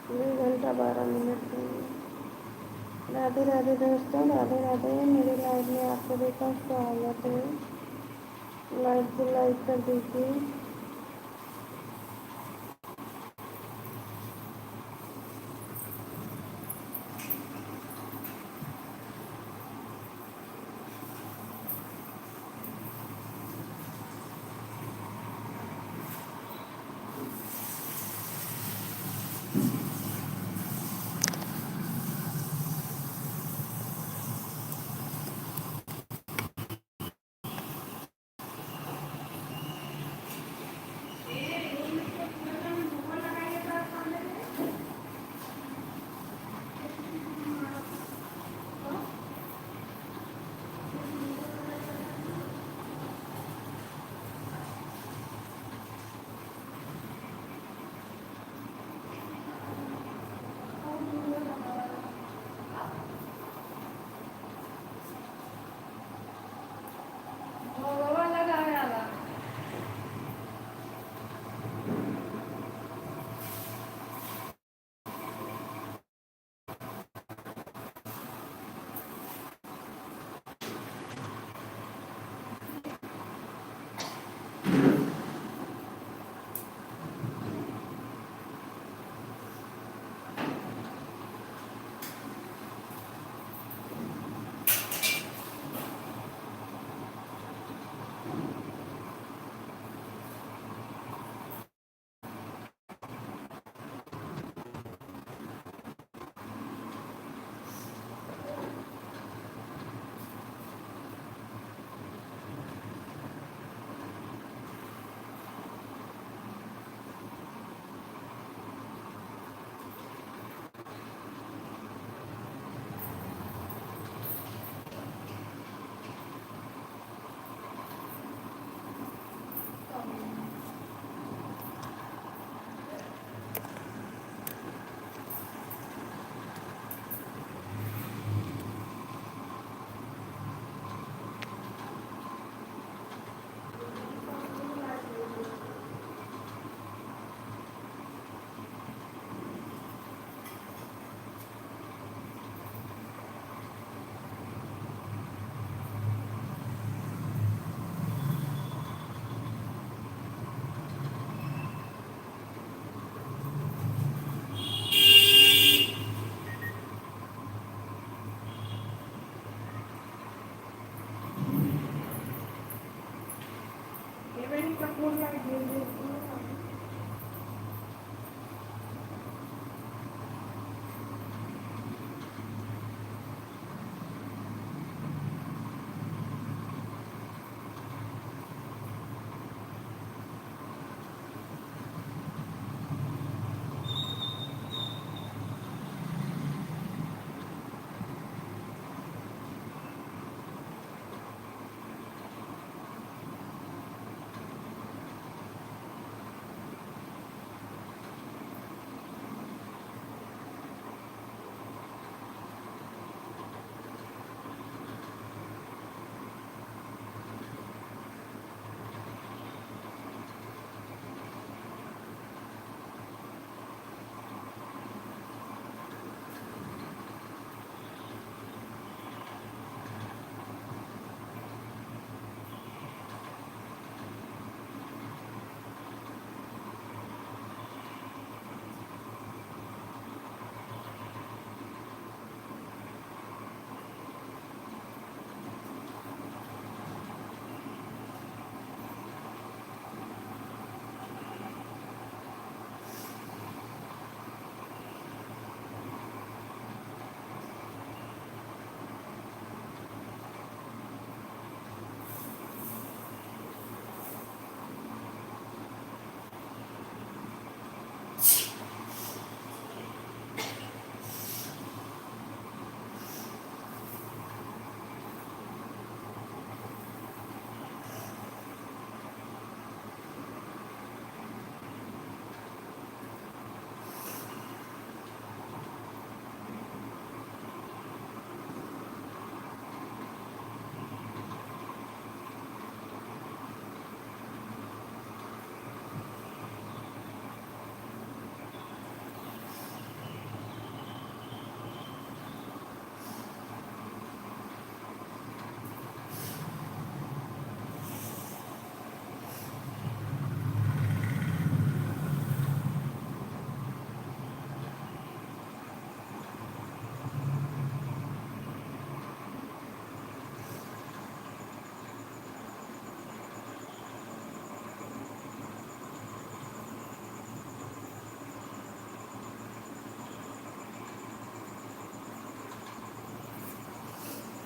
दो घंटा बारह मिनट हो गए। राधे राधे दोस्तों, राधे राधे। मेरे लाइव में आप सभी का स्वागत है। लाइव को लाइक कर दीजिए।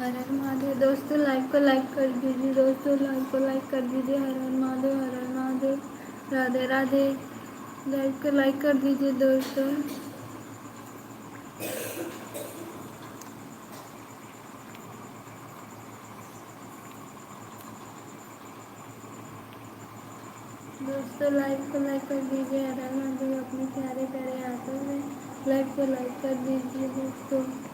हर हर महादेव। दोस्तों, live को like कर दीजिए। दोस्तों, live को like कर दीजिए। हर हर महादेव, हर हर महादेव। राधे राधे। Live को like कर दीजिए दोस्तों। दोस्तों, live को like कर दीजिए। हर हर महादेव। अपने प्यारे प्यारे हाथों में live को like कर दीजिए दोस्तों।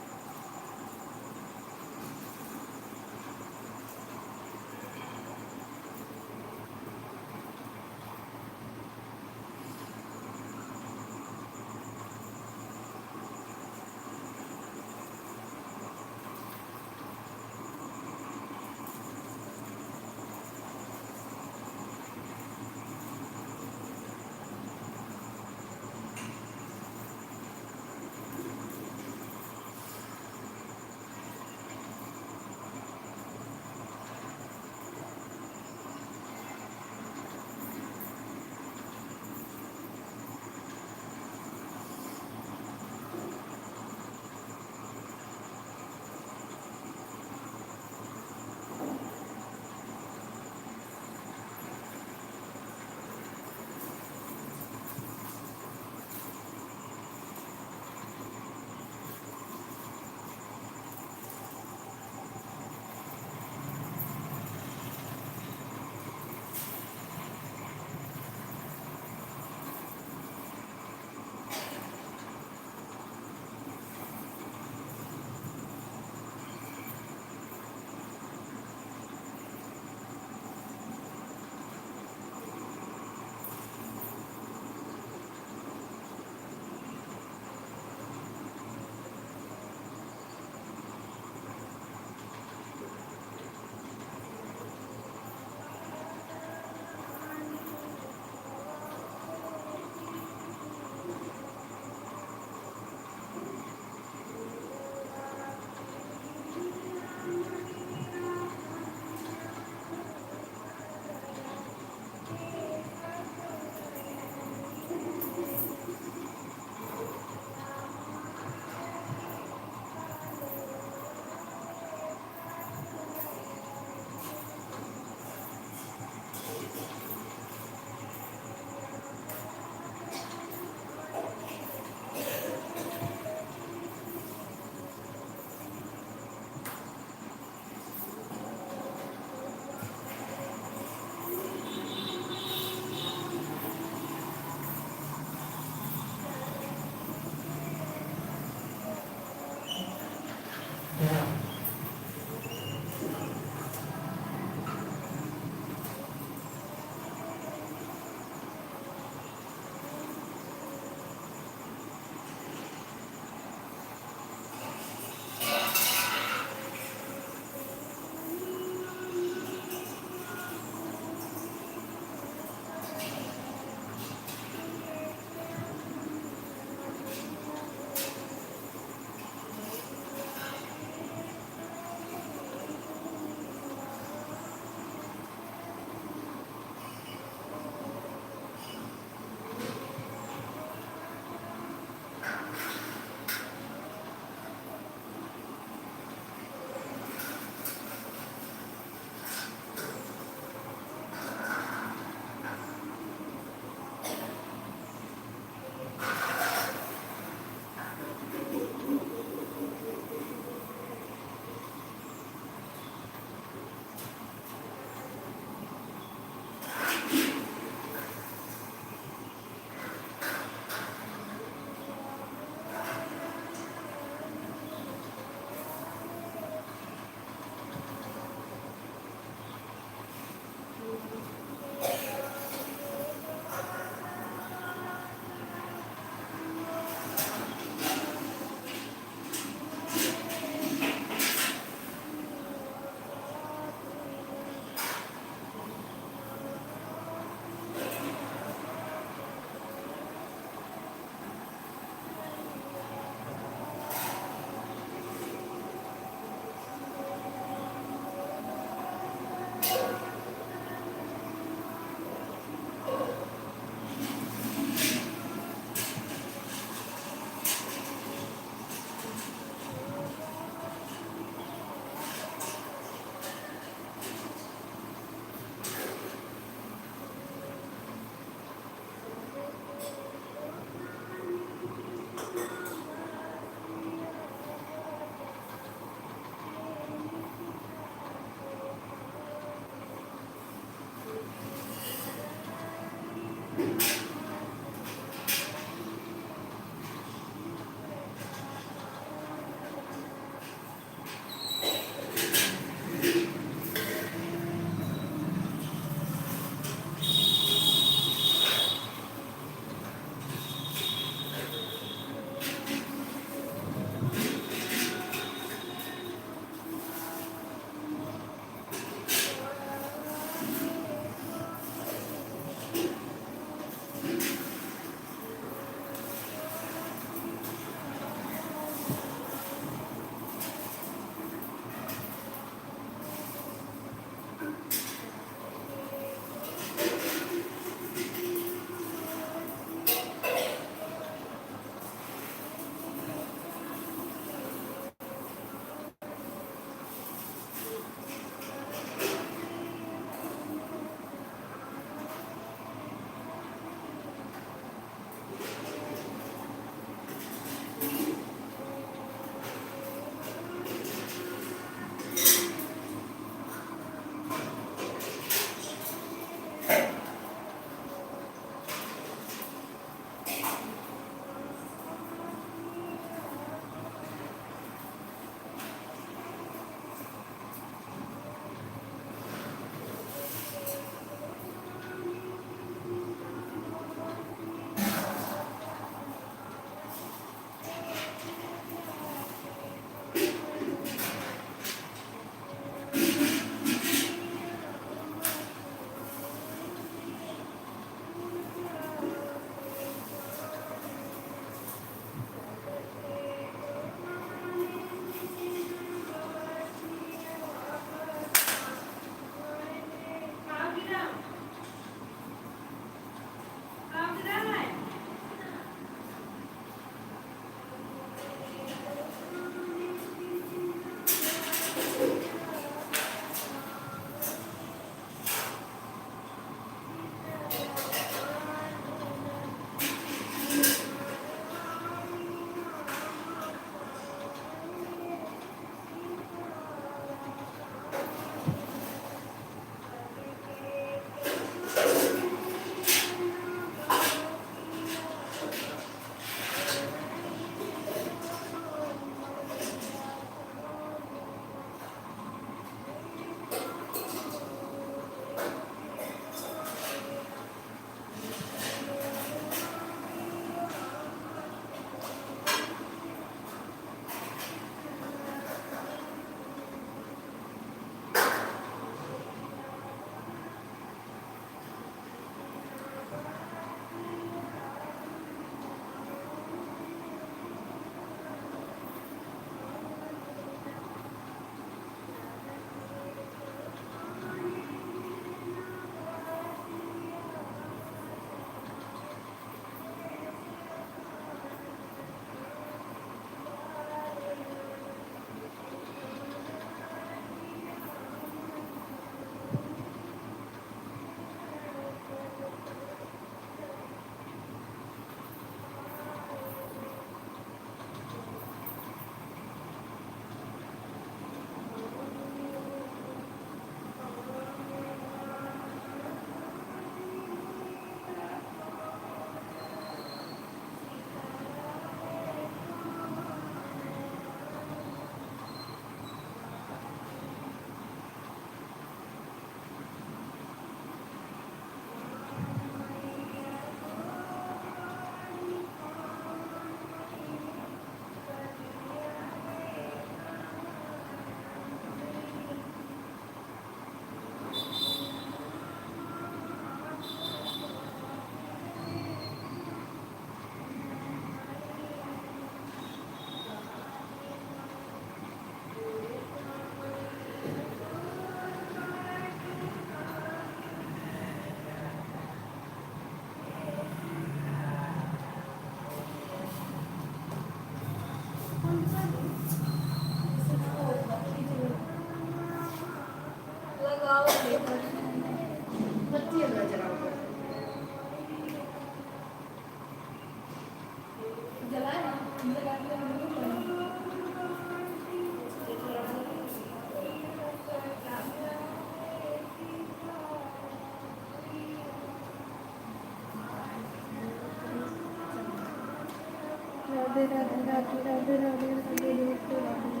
राधे राधे राधे राधे राधे राधे दोस्तों, राधे राधे दोस्तों।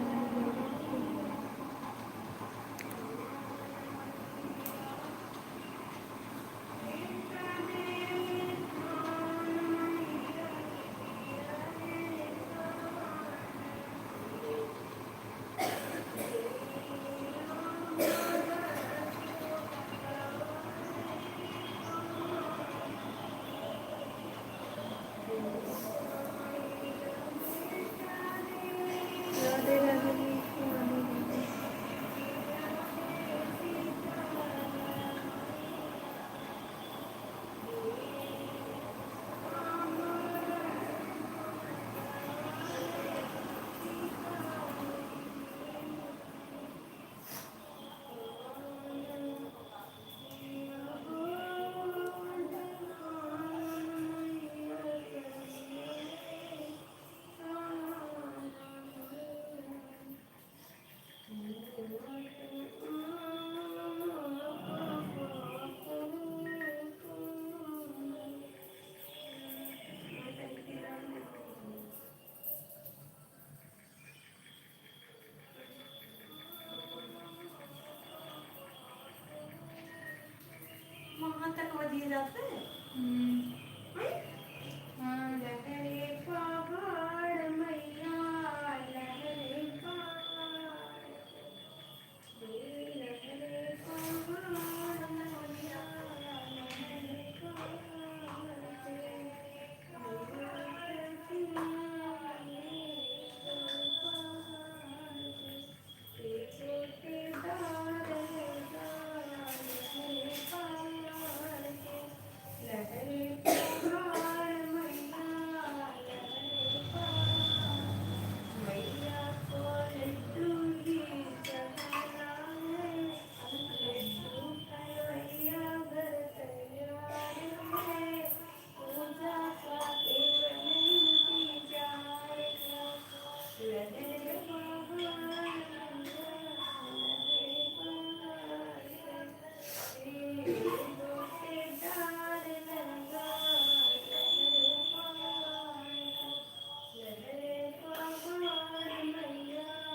वहाँ तक बजिए जाते हैं। हम्म। हैं? हाँ। लहरे पहाड़ मैया,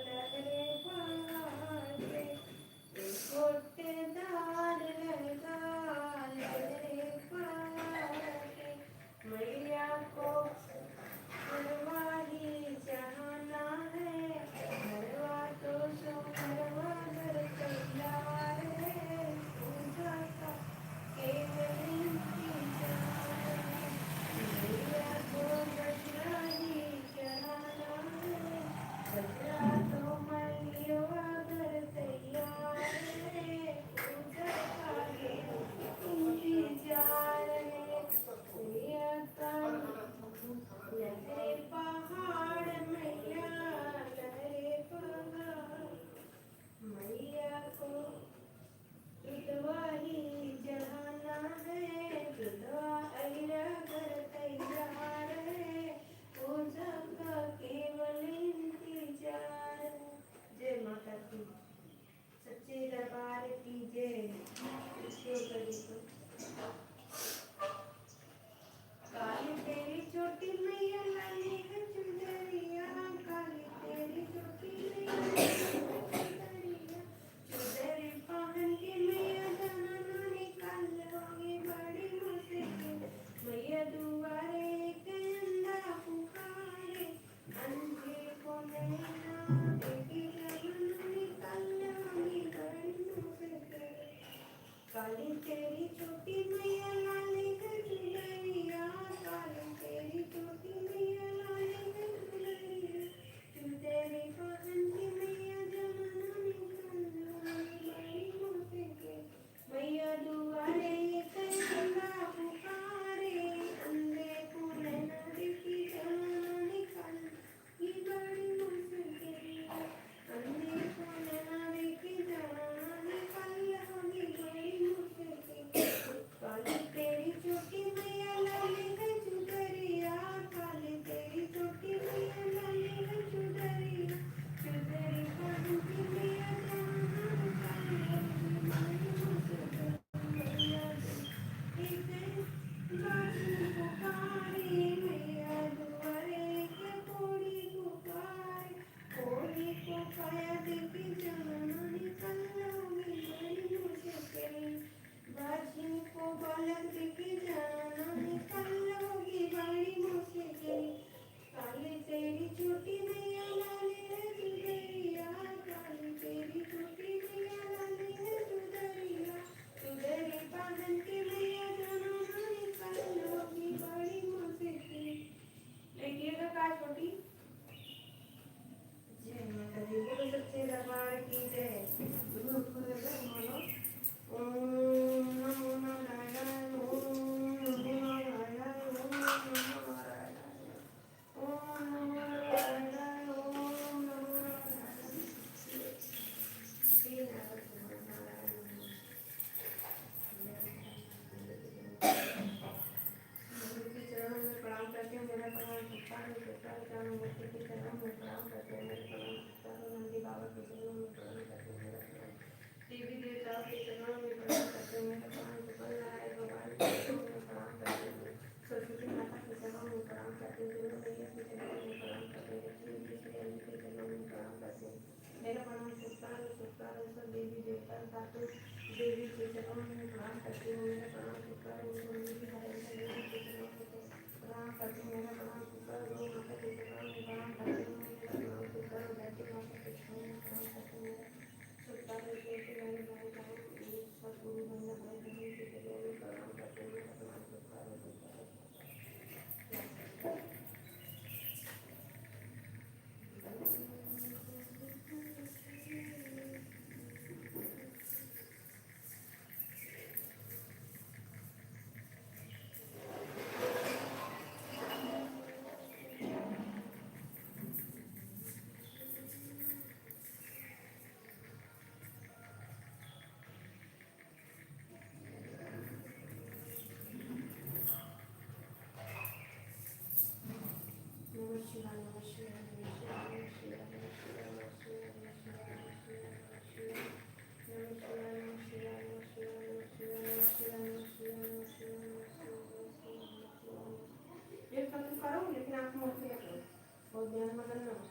लहरे पहाड़। देवी के चरणों में प्रणाम करती हूँ, मेरा प्रणाम स्वीकार हो। गुरु जी महाराज देवी के चरणों में प्रणाम करती हूँ, मेरा प्रणाम स्वीकार हो। माता के चरणों में प्रणाम करती हूँ, मेरा प्रणाम स्वीकार हो। गायत्री माता के चरणों में प्रणाम करती हूँ, मेरा सत्कार हो। सतगुरु वंदना भाई बहन के चरणों में प्रणाम करती हूँ, मेरा प्रणाम स्वीकार हो। ये सब तो करो, लेकिन आँख मूंद के करो। बहुत ध्यान मगन न हो।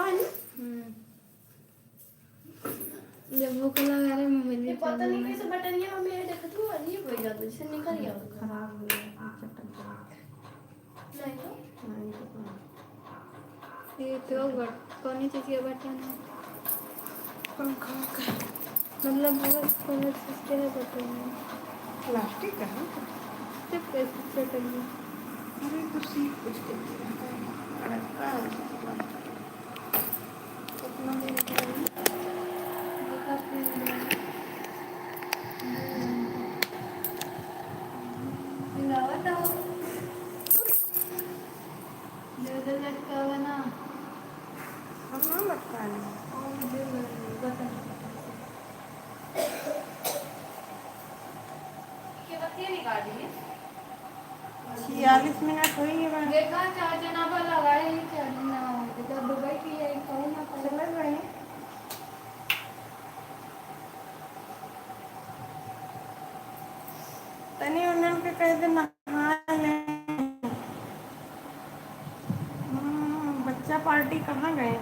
हम्म। जब भूख लगा रहे, मोबाइल ये पता नहीं कैसे बटनिया में ये देखत हूँ, अजीब हो जाता, जैसे निकल गया होता। खराब हो गया, चटक गया। नहीं तो। नहीं तो कौन? ये तो बट-, कौन सी चीज़ का बटन है? पंखा का। मतलब, वो कौन सी चीज़ का है बटन है? प्लास्टिक का है। तो कैसे चटक गया? अरे, तो सीख कुछ के दिया है। अड़का है। कितना देर हो गई? हिलावा तो। दे दे लटकावा ना। हम ना लटकाए। और दे दे, बटन। के बतिया निकाल दिए। छियालीस मिनट होई गए बा। देखा, चार जना पर लगाए ही, चार जना हो। तो दुबई की है, कहूँ ना कहूँ। चले गए। तनी उन्हन के कह दे, नहा ले। हम्म, बच्चा पार्टी कहाँ गए?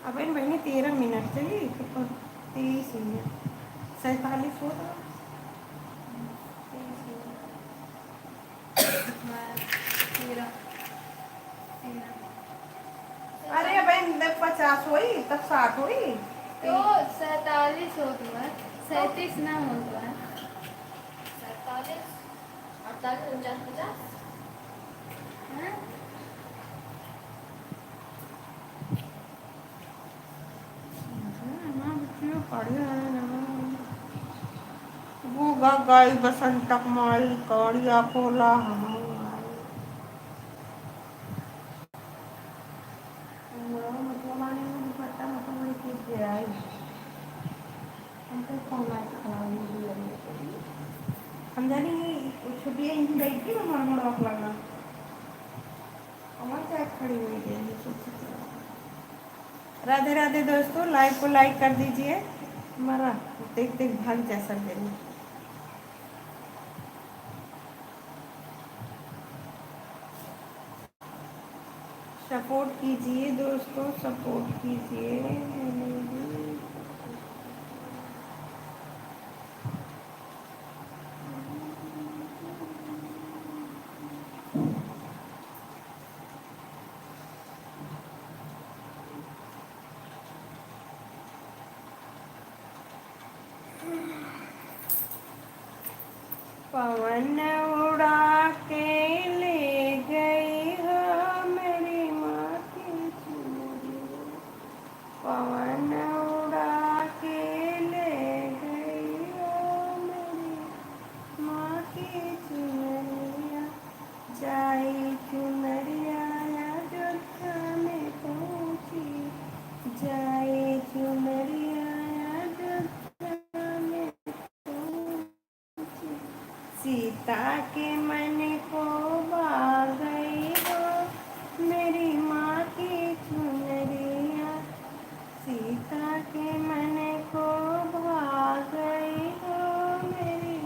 अब इन बहिनी तेरह मिनट चली, तो पर तेईस मिनट, सैंतालीस होत बा। तेईस मिनट। तेरह, तेरह। अरे, अब इन पचास होई, तब साठ होई। तो सैंतालीस होत बा, सैंतीस ना होत बा। सैंतालीस, अड़तालीस, उनचास, पचास। हैं? गूगा गाई बसंतक माई, कौड़िया कोला हमार। मुड़वा मतलब आने में दुपट्टा मतलब बड़ी चीज दे आई। हमको फोन आया था खराब हो गया। हम जानी छुट्टियाँ इनकी बैठ गई, हमारा मुड़वा लगा। राधे राधे दोस्तों, live को like कर दीजिए। हमारा देख देख भाग जा सब जने। Support कीजिए दोस्तों, support कीजिए। पवन उड़ा के ले गई हो मेरी माँ की चुनरी। पवन उड़ा के ले गई हो मेरी माँ की चुनरिया। जाई चुनरिया अयोध्या में पहुँची, जाई चुनरिया अयोध्या में पहुँची। सीता के मन को भा गई हो मेरी माँ की चुनरिया। सीता के मन को भा गई हो मेरी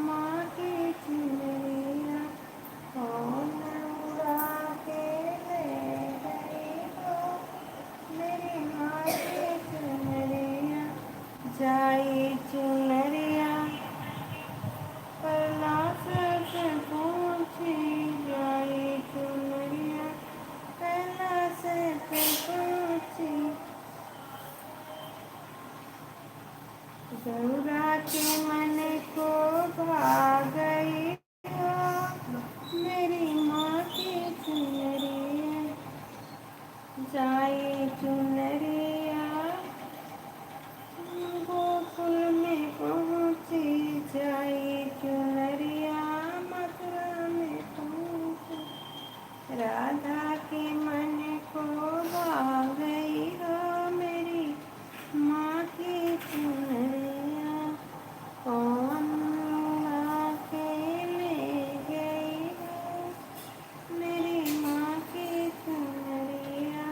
माँ की चुनरिया। पवन उड़ा के ले गई हो मेरी माँ की चुनरिया। जाई चुनरिया कैलाश पे पहुँची, जाई चुनरिया कैलाश पे पहुँची। गौरा के मन को भा गई हो मेरी माँ की चुनरिया। जाई चुनरिया गोकुल में पहुँची, जाई चुनरिया मथुरा में पहुँची। राधा के मन को भा गई हो मेरी माँ की चुनरिया। पवन उड़ा के ले गई हो मेरी माँ की चुनरिया।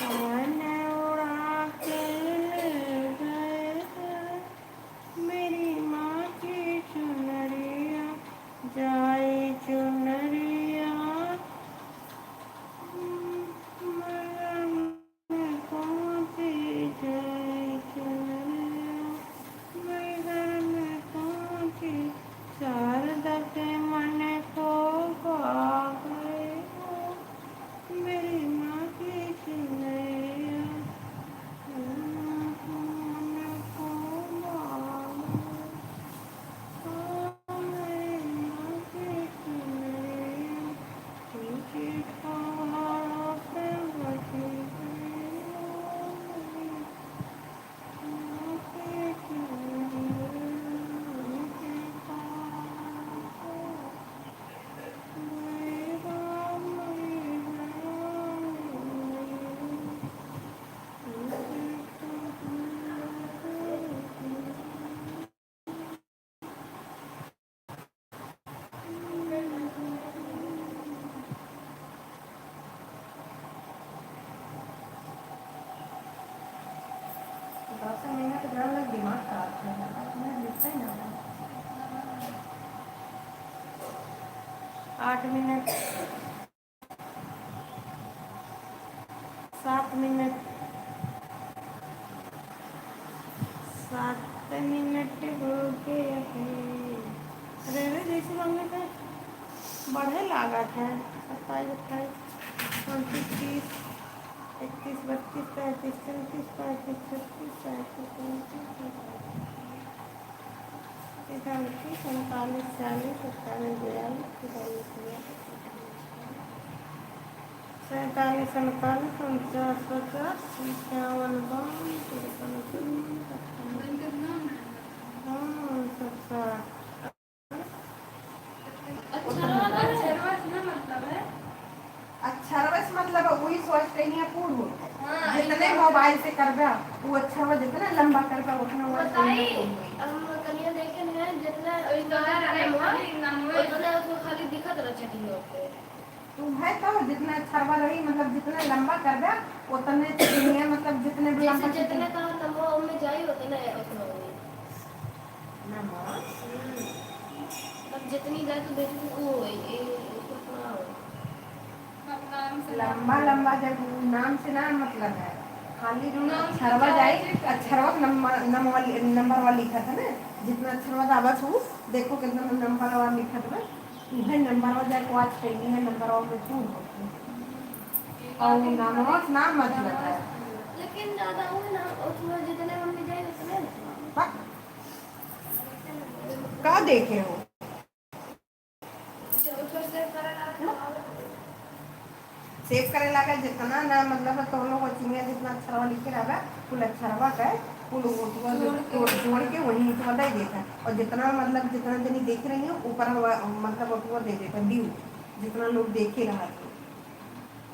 पवन उड़ा के ले गई हो मेरी माँ की चुनरिया। जाई चुनरिया दस मिनट ज्यादा लग, दिमाग खराब कर रहा है, अपना लिखता ही ना। आठ मिनट, सात मिनट, सात मिनट हो गए हैं। अरे, अरे, जैसे मम्मी के बढ़े लागत है, सत्ताईस, अट्ठाईस, उनतीस, तीस, इकतीस, बत्तीस, तैंतीस, चौंतीस, पैंतीस, छत्तीस, सैंतीस, उनतीस, पैंतीस, तैंतीस, उनतालीस, चालीस, इकतालीस, बयालीस, तिरालीस, बयालीस, सैंतालीस, अड़तालीस, उनचास, पचास, इक्यावन, बावन, तिरपन, चौवन, पचपन, हाँ, सत्तर। अच्छा, अक्षरवा से ना मतलब है। अक्षरवा से मतलब है, वही सोच के नहीं है, पूर्ण हो। हाँ, जितने मोबाइल से करबे, वो अक्षरवा जितना लंबा करबे, उतना वो बताई, पूर्ण हो। हम कनिया देखे हैं, जितना अभी तो है ना, खाली नाम है। उतना उसको खाली दिखत रह चेटिंग पे। तू है तो जितना अक्षरवा रही, मतलब जितना लंबा करबे, उतने चेटिंग है, मतलब जितने भी जैसे लंबा जितने चेटिंग। का नंबर में जाई, उतने, उतना होई। नंबर? हम्म। अब जितनी जाए तो बेटी को वो होई, ये, ये तो ना होई। अब नाम से लंबा, नाम लंबा जब नाम से ना मतलब है, खाली जो नाम से अक्षरवा जाए, जाए। अक्षरवा नंबर, नंबर वाली, नंबर वाली लिखा था ना, जितना अक्षरवा दाबा छू, देखो कितना नंबर वाला लिखा था ना, उहे नंबर वाला जाए को आज कहीं है, नंबर वाला में तू हो। और नाम से नाम मतलब है। लेकिन दादा वो ना, उसमें जितने मम्मी जाए उतने। बा-, का देखे हो? सेव करे लागा, जितना ना मतलब है, तो लोग चिनिया जितना अक्षरवा लिखे रहबा, कुल अक्षरवा के, कुल ओटुआ जो जोड़, जोड़ के वही ओटुआ दे देता। और जितना मतलब जितना जनी देख रही हो, ऊपर वा-, मतलब ओटुआ दे देता, व्यू, जितना लोग देखे रहा था।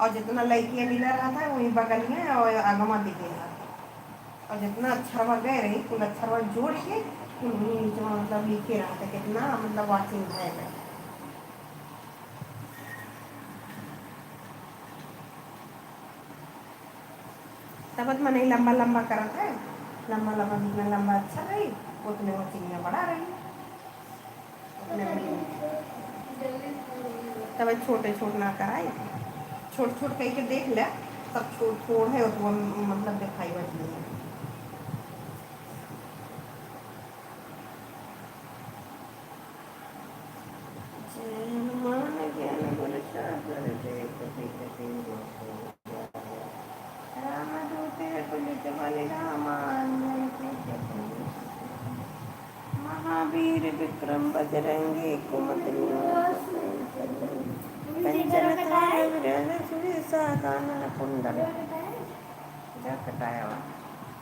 और जितना लड़कियाँ मिला रहा था, वही बगलिया और आगमा दे दे रहा था। और जितना अक्षरवा गए रही, कुल अक्षरवा जोड़ के, कुल वही नीचे मतलब लिखे रहा था, कितना मतलब watching है। तब तो मनई लंबा लंबा करत है, लंबा लंबा, जितना लंबा अच्छा रही, उतने वो चिड़िया बड़ा रही। उतने में तब छोटे छोट ना कराई, छोट छोट कह के देख ले, सब छोट छोट है, उतना मतलब दिखाई बची है। जय हनुमान ज्ञान गुण सागर जय कपीस तिहुँ लोक उजागर। रामदूत अतुलित बल हनुमान ज्ञान गुण सागर। महावीर विक्रम बजरंगी कुमति निवार। कंचन थाल गृह सुवेशा कानन कुंडल। जा कटाया हुआ।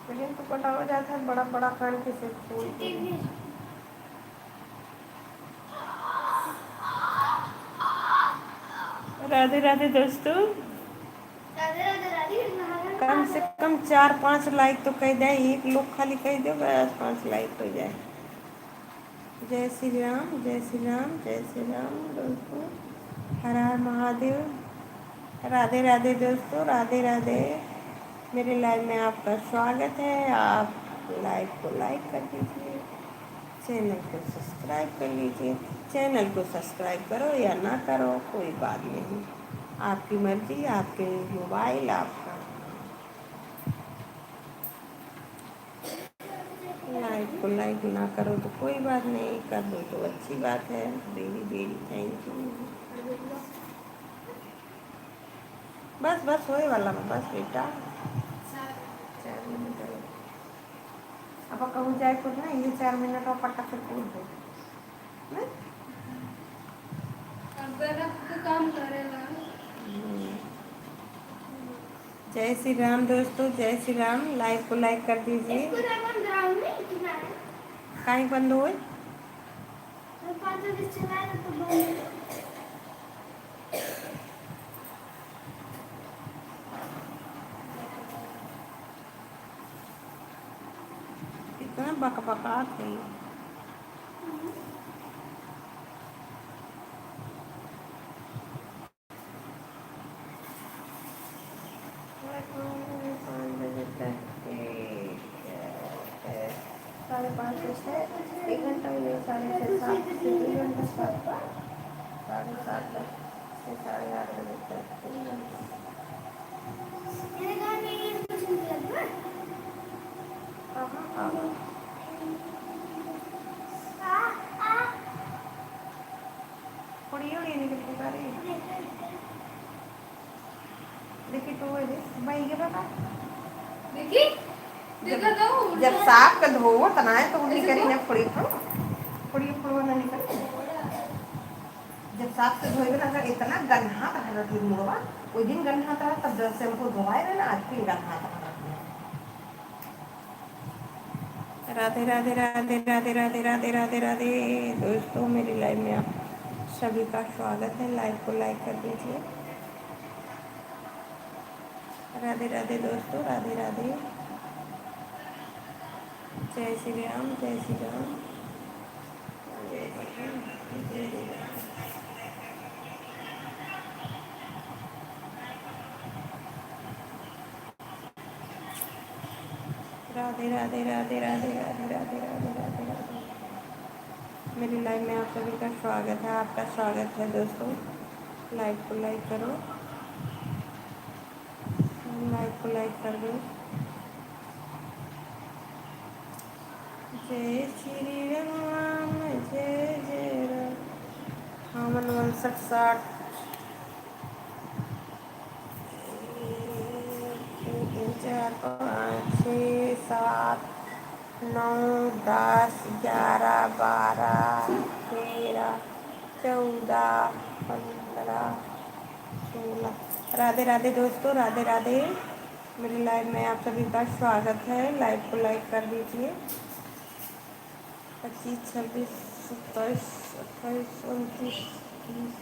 फिर तो कटावा जाता है बड़ा बड़ा कान के से फूल के। राधे राधे दोस्तों। राधे राधे राधे। कम से कम चार पाँच like तो कह दे, एक लोग खाली कह दो बस, पाँच like हो जाए। जय श्री राम, जय श्री राम, जय श्री राम दोस्तों। हर हर महादेव। राधे राधे दोस्तों, राधे राधे। मेरे live में आपका स्वागत है। आप live को like कर दीजिए, channel को subscribe कर लीजिए। Channel को subscribe करो या ना करो, कोई बात नहीं, आपकी मर्जी, आपके mobile, आपका। Like को like ना करो तो कोई बात नहीं, कर दो तो अच्छी बात है। Very very thank you। बस बस होए वाला बा, बस बेटा, चार मिनट है। अब कहूँ जाए कुछ ना, ये चार मिनट और पटक से कूद दे। नहीं? अब गलत तो काम करेला। हम्म। जय श्री राम दोस्तों, जय श्री राम। Live को like कर दीजिए। इसको ना बंद रहा हूँ, नहीं, इतना है। काहे बंद होए? मैं पाँच बजे चला रहा तो बंद हो। कितना बकबकात है। पाँच बजे तक के, पाँच से छः, एक घंटा हुई है, साढ़े छः, सात से दो घंटा, सात, साढ़े सात तक से साढ़े आठ बजे तक, तीन घंटा। मेरे घर में ये कुछ निकला हुआ है? कहाँ आ गया? आ, आ। उड़ी, उड़ी निकल के जा रही है। देखी तो वो दे, भाई ये बता। देखी? जब, देखो तो, जब उल्टा। साफ के धोवत ना है तो उन्हीं ऐसे करी धो। ना फुड़ी फुड़, फुड़ी फुड़वा ना निकल। जब साफ से धोएबे ना, अगर इतना गन्हात रहत ही मुड़वा, वो दिन गन्हात रहत, तब जब शैम्पू धोआए रहे ना, आज फिर गन्हात रहत है। राधे, राधे, राधे। दोस्तों, मेरी लाइव में आप सभी का स्वागत है। लाइव को लाइक कर दीजिए। राधे, राधे दोस्तों, राधे, राधे। जय श्री राम, जय श्री राम। राधे, राधे, राधे। मेरी लाइव में आप सभी का स्वागत है, आपका स्वागत है दोस्तों। लाइव को लाइक करो, लाइव को लाइक कर दो। जय श्री राम, जय जय राम। अट्ठावन उनसठ साठ। एक, दो, तीन, चार, पाँच, छः, सात, नौ, दस, ग्यारह, बारह, तेरह, चौदह, पन्द्रह, सोलह। राधे राधे दोस्तों, राधे राधे। मेरी लाइव में आप सभी का स्वागत है। लाइव को लाइक कर दीजिए। पच्चीस, छब्बीस, सत्ताईस, अट्ठाईस, उनतीस, तीस,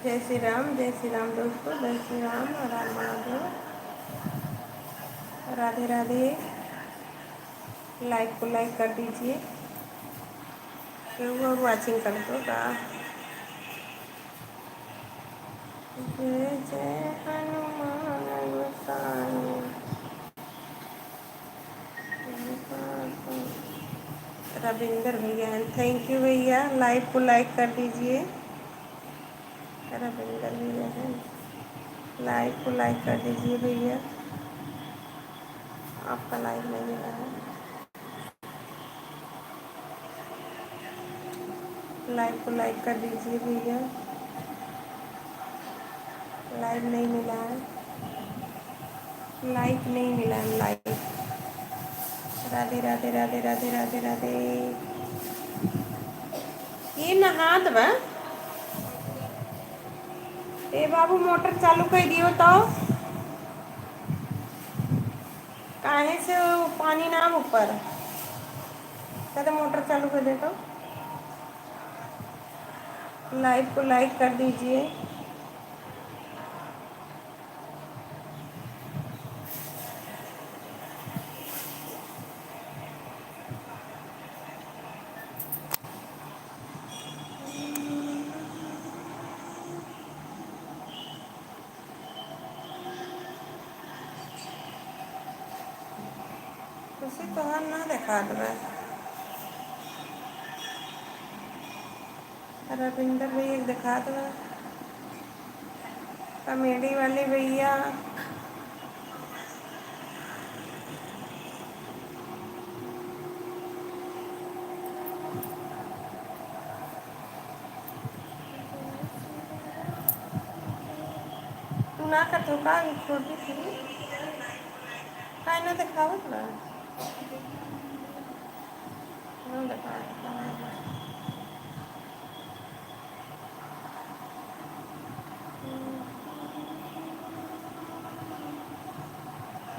जय श्री राम, जय श्री राम दोस्तों, जय श्री राम, हर हर महादेव, राधे राधे। लाइव को लाइक कर दीजिए, केहू और वॉचिंग कर दो का। जय जय हनुमान गोसाई। रविंदर भैया, and thank you भैया, लाइव को लाइक कर दीजिए। रविंदर भैया है, लाइव को लाइक कर दीजिए भैया, आपका लाइव नहीं मिला है। लाइव को लाइक कर दीजिए भैया, लाइव नहीं मिला है, लाइक नहीं मिला है, लाइक। राधे राधे राधे राधे राधे राधे। ये नहात बा। ए बाबू, मोटर चालू कर दियो तो। काहे से वो पानी ना ऊपर? कहते मोटर चालू कर दे तो। लाइव को लाइक कर दीजिए। खुशी तोहार ना देखात बा। रविंदर भैया के देखात बा। कॉमेडी वाले भैया। तू ना कथो का, अभी छोड़ दी थी। काहे ना देखावत बा? ना देखावत बा।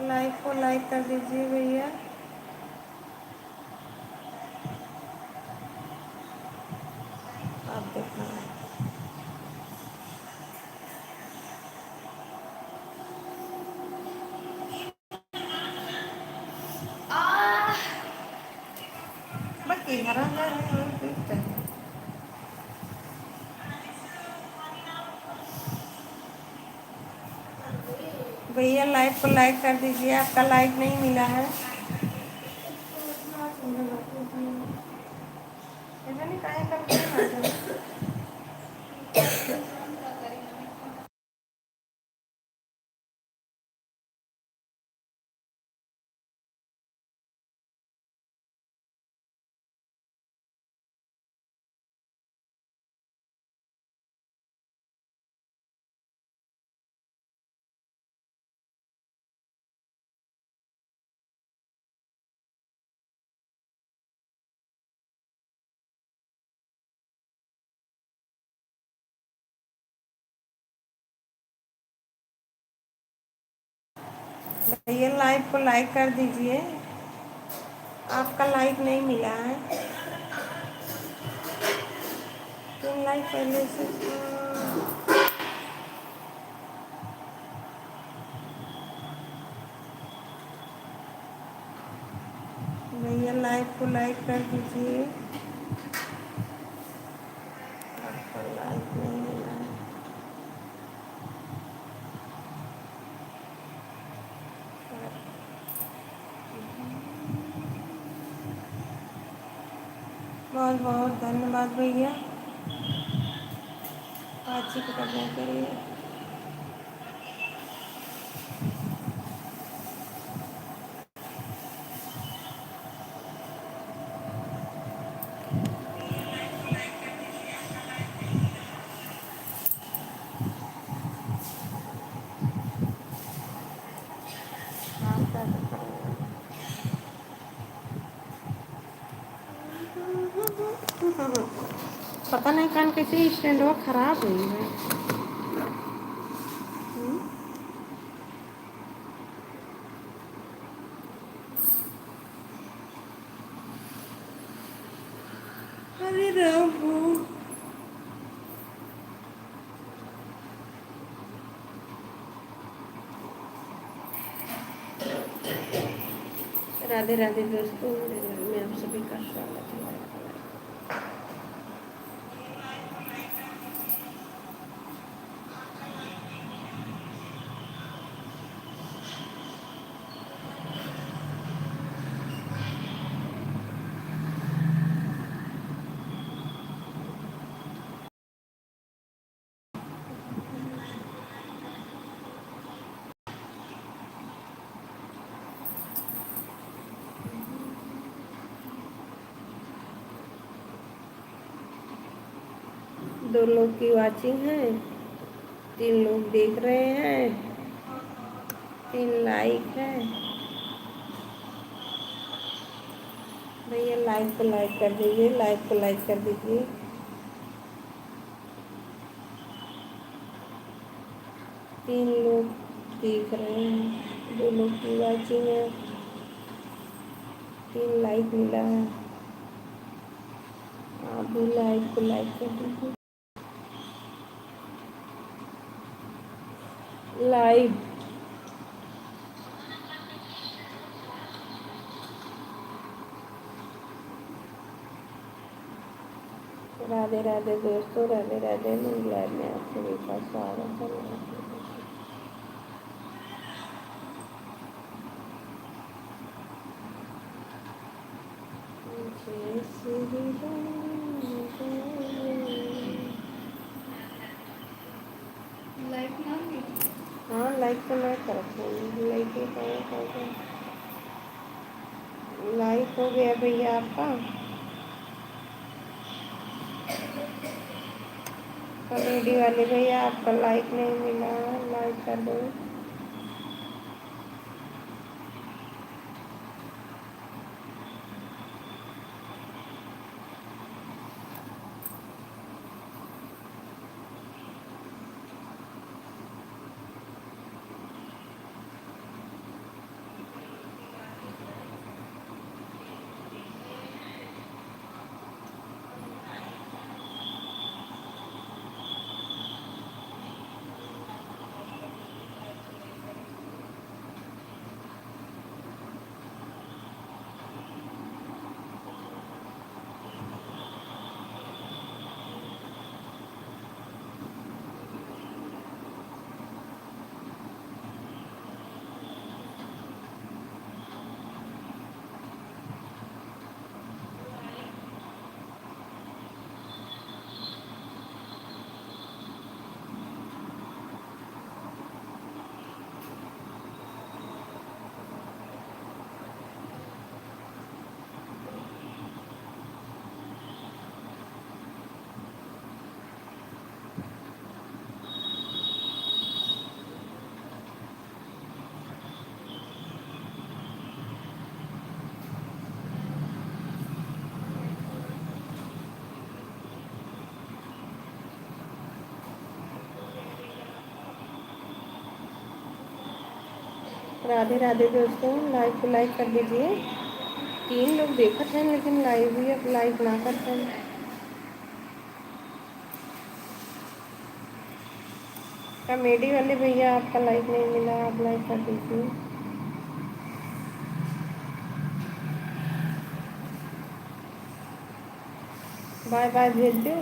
लाइव को लाइक कर दीजिए भैया। आप देखना। बाकी हरा हरा है और कुछ चाहिए। भैया, लाइव को लाइक कर दीजिए, आपका लाइक नहीं मिला है। ऐसा नहीं, काहे करते हैं? भैया, लाइव को लाइक कर दीजिए, आपका लाइक नहीं मिला है। तीन लाइक पहले से। भैया, लाइव को लाइक कर दीजिए, आपका लाइक नहीं मिला है। बहुत बहुत धन्यवाद भैया, बातचीत करने के लिए। पता नहीं कान कैसे स्टैंडवा खराब हुई है। हम्म? अरे राम हो। राधे राधे दोस्तों, मेरे घर में आप सभी का स्वागत है। दो लोग की वॉचिंग है, तीन लोग देख रहे हैं, तीन लाइक है। भैया, लाइव को लाइक कर दीजिए, लाइव को लाइक कर दीजिए। तीन लोग देख रहे हैं, दो लोग की वॉचिंग है, तीन लाइक मिला है। आप भी लाइव को लाइक कर दीजिए। लाइव। राधे राधे दोस्तों, राधे राधे। मेरी लाइव में आप सभी का स्वागत है। जय श्री राम, जय। लाइक ना की? हाँ, लाइक तो मैं करत हूँ, लाइक ही करो, करो। लाइक हो गया भैया आपका। कॉमेडी वाले भैया, आपका लाइक नहीं मिला, लाइक कर दो। राधे राधे दोस्तों, live को like कर दीजिए। तीन लोग देखत हैं लेकिन live ही अब like ना करते हैं। Comedy वाले भैया, आपका like नहीं मिला, आप like कर दीजिए। Bye bye भेज दो,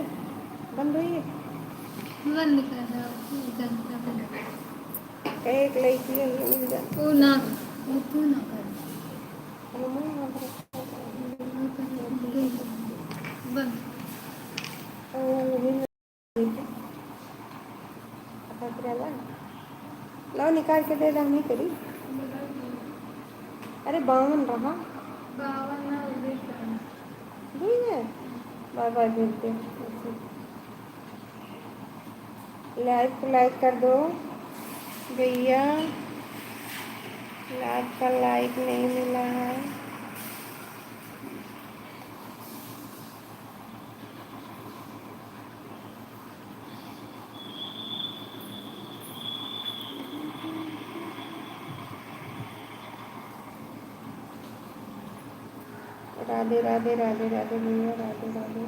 बंद हुई है। बंद कर दो, जनता बंद। कहे एक लड़की है, ये मिल जाए। वो ना, वो तू ना कर। अरे नहीं, यहाँ पर बंद। ओ, ये पकड़ के ला। लाओ, निकाल के दे दे, हम ही करी। अरे, बावन रहा। बावन ना, उन्नीस रहा। ठीक है, bye bye भेज दे। Live को like कर दो भैया, आपका like नहीं मिला है। राधे राधे राधे राधे भैया, राधे राधे।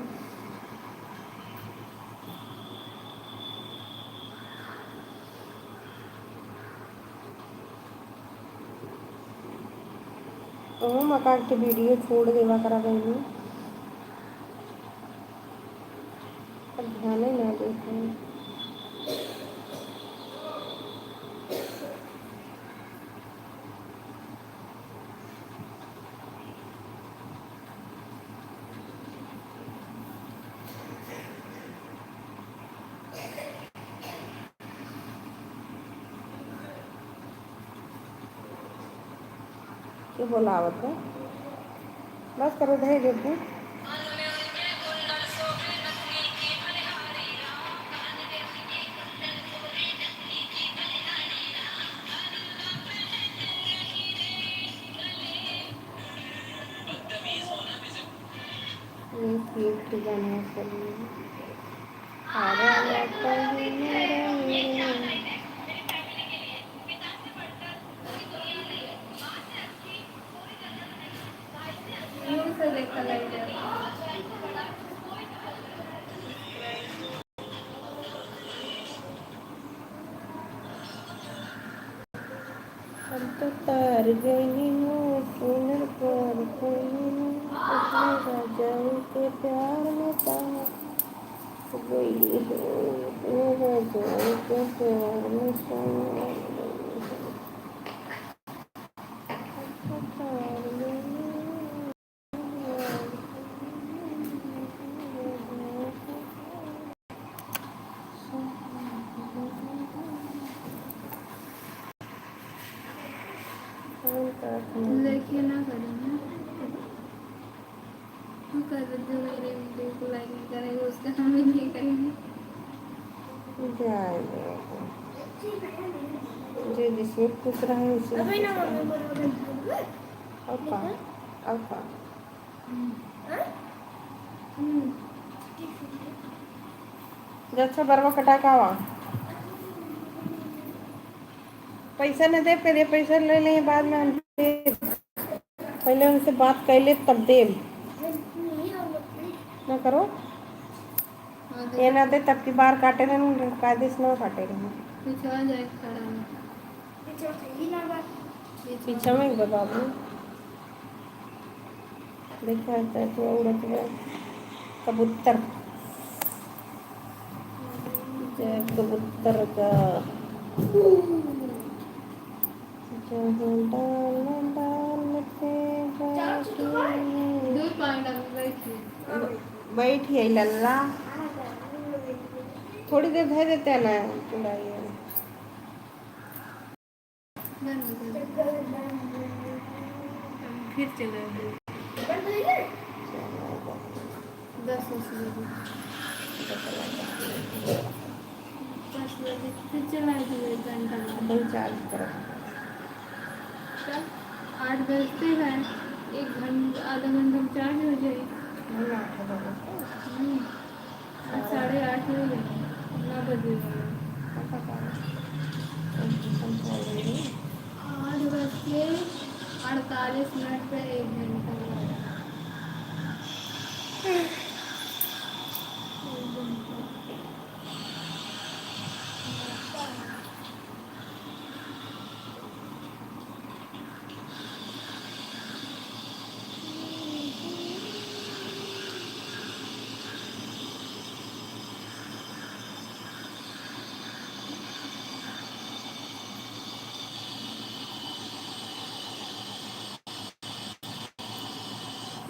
ओहो मका के video छोड़ देवा करा बहिनी, अब ध्यान ही ना देते। के बोलावत है? बस करो, धै दे तू। ये cute गाना है सर। अरे लगता है मेरा हीरो। हम तो तार गइनी हो, सुनर प्यार कइनी हो, अपने राजाऊ के प्यार में पार गइनी हो, अपने राजाऊ के प्यार में पार गइनी हो। हम तो तार गइनी हो। लेके ना करेंगे। तू कर दे, जो मेरे video को like नहीं करेगा, उसका हम भी नहीं करेंगे। जाए दे। जे जिसमें खुश रहे, उसी में खुश रहे। और का? और का? हम्म। हाँ? हम्म। जा अच्छा, बरवा कटा का आवा। पैसा न दे, पहले पैसा ले ले, बाद में हम दे। पहले उनसे बात कर ले, तब दे। ना करो। ये ना दे, तब की बार काटे रहे, कायदे से ना काटे रहे। पिछवा जाए खड़ा है। पीछा में एक बाबू। देखा जाता है तो उड़त हुआ कबूतर। जय कबूतर का। जहाँ डाल डाल पे बैठी। दो पाँव डाल के बैठी। बैठी है लल्ला। थोड़ी देर धर देते हैं ना, चुड़ाइए। बंद कर। फिर चला दे। दस बज गए। दस बजे फिर चला दे एक घंटा बाद। अपन charge करो। चल, आठ बजते हैं, एक घंटा, आधा घंटा में charge हो जाएगी। हम आठ बजे। हम्म। आज साढ़े आठ हो गए, नौ बजे हो गए। पापा का? हम तो कम सो गए। आठ बज चालीस मिनट पे एक घंटा हुआ।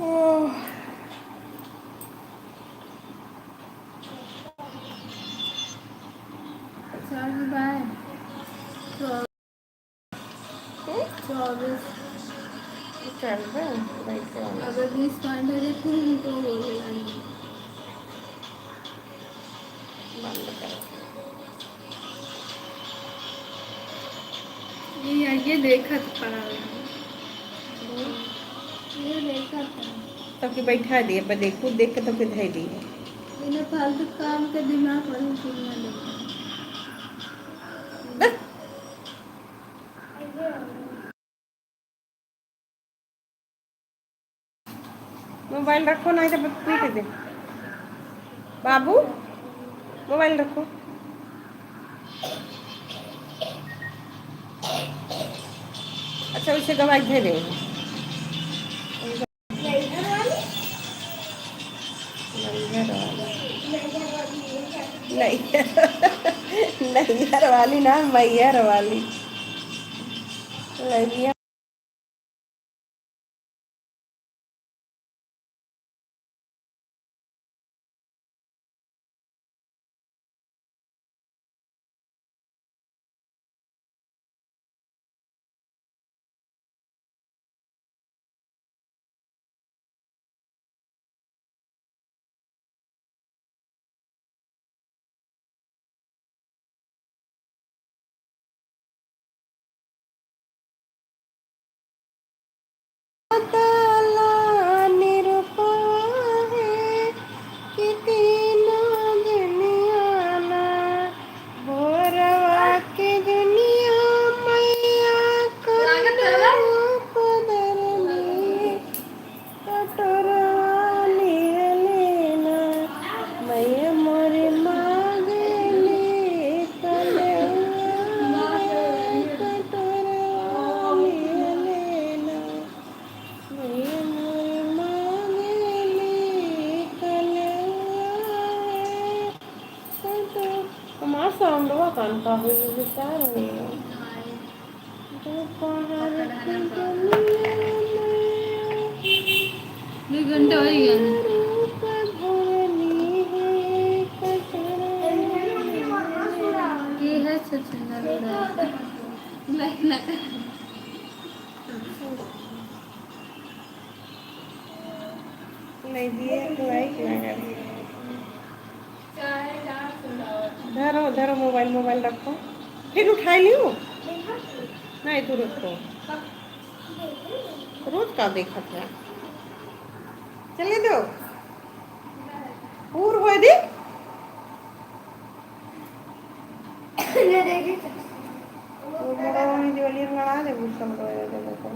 ओह। चार बाय। हम्म? चौबीस। चल बे, बैठ के वाला। अगर बीस पॉइंट हो जाए, फिर उनको बोलेगा नहीं। बंद कर। ये, ये देखत खड़ा है। ये देखत है। तब के बैठा दिए, पर देख, खुद देख के तब के धै दिए। बिना फालतू काम के दिमाग वाली चीज ना देखो। बस। मोबाइल रखो, नहीं तो पीट दे। बाबू, मोबाइल रखो। अच्छा, उसे गवाही दे दे। नैहर वाली। नैहर वाली। नहीं, नैहर वाली ना, मैहर वाली। लगिया। ताला निरुपा है, कि तीनों दुनिया ना, भोरवा के दुनिया मैया, कन्या पदर में। कटोरवा लिहले ना, मैया मोरे मांगेली कलवा। कटोरवा लिहले ना, मैया मोरे मांगेली कलवा। कटो-, हमार साउंडवा कान का होई, विचार होई। दो घंटा हो गया। ये है सचिन अरोड़ा। लाइक ना कर। नहीं दिए, लाइक ना कर। धरो, धरो मोबाइल, मोबाइल रखो। फिर उठाई लियो। नहीं, तू रखो। रोज का देखत है। चले दो। पूर होए दे। वो बड़ा वाली दिवाली में लड़ा दे, गुस्सा में लड़ा दे, देखो।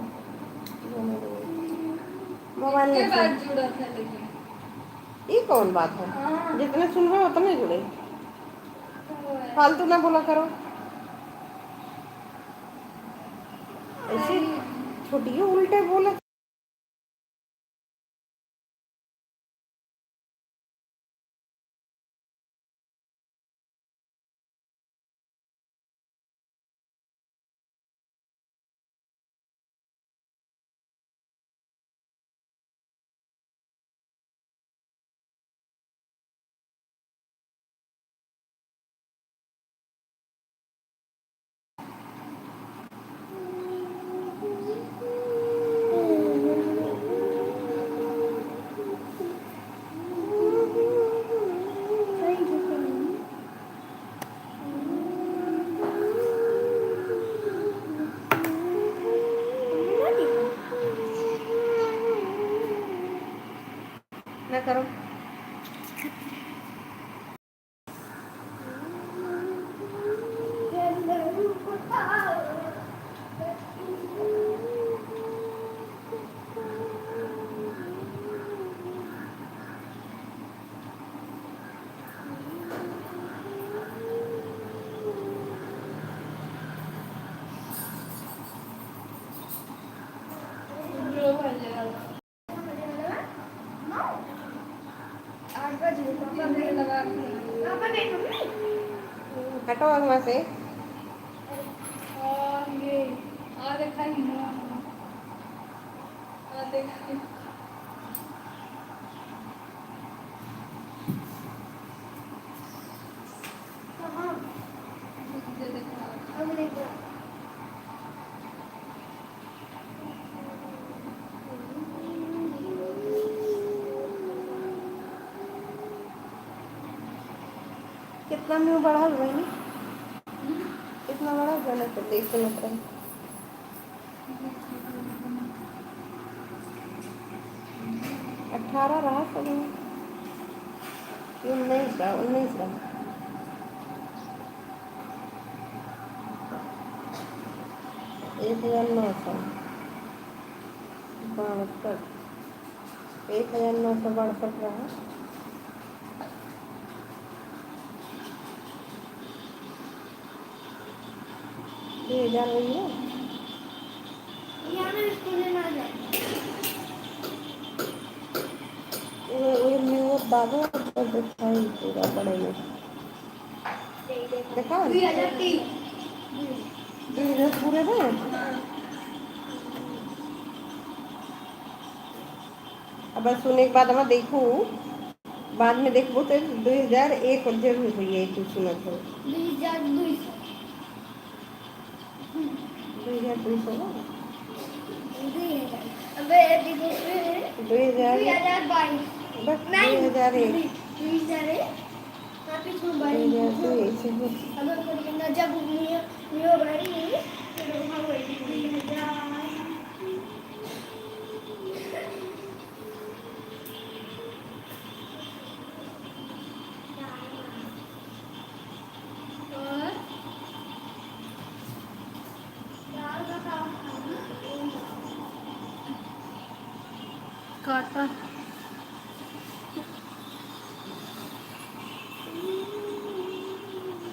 मोबाइल में से। ई कौन बात है? हाँ। जितने सुनबे उतने जुड़े। फालतू ना बोला करो। ऐसे छोटियो उल्टे बोले। ना करो। हटो वहाँ से। और ये, और देखा ही नहीं। और देखा ही। कहाँ? ये देखा। अब देखो। कितना में बढ़ल बहिनी? कितना बढ़ल बहिनी? तो देख के मतलब अठारह रहा सब। उन्नीस रहा, उन्नीस रहा। एक हजार नौ सौ बासठ, एक हजार नौ सौ बासठ रहा। दो हजार होई है। यहाँ में स्कूल में ना जाए। वो, वो न्यू बाबू पर दिखाई पूरा पड़ेगा। देखा? दुई हजार तीन। दुई हजार पूरे में? अब सुने के बाद हम देखू, बाद में देखबो तो दुई हजार एक जरूर होई है, तू सुनत हो। दुई हजार दुई सौ। दुई हजार दुई सौ ना? दुई हजार। अबे, ये दीदी, दुई हजार। दुई हजार बाईस। बस, नहीं, दुई हजार एक। दुई हजार एक। हाँ, पीछे में बाईस। दुई हजार दुई सौ। अबे, कोई ना, जब मियो, मियो बारी, तो वहाँ वही दुई हजार। काटा।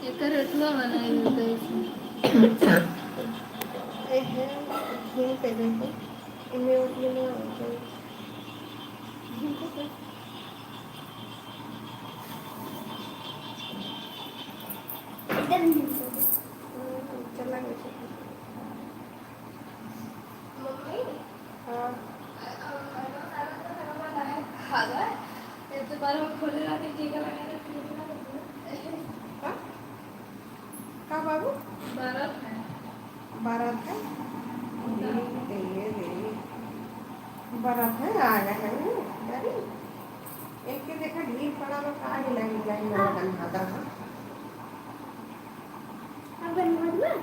एकर एतुआ बनाई होता है इसमें। एहे, घूम के देखो। इमे उठिए ना, घूम के देखो। इधर नहीं घूम के। हम्म, चला गया। मम्मी? हाँ। अ, अ, अ, अ, अ, अ, अ, ये तो बार बार खोले रहते, टीका लगा रहते, टीका लगा रहते। हाँ? का बाबू? बरत है। बरत है? ये दे, ये दे। बरत है, आ गए हैं वो, डरी। एक के देखा ढील पड़ा बा, का ढीला ढीला ही लोग बना था। अब बनवा दूँ?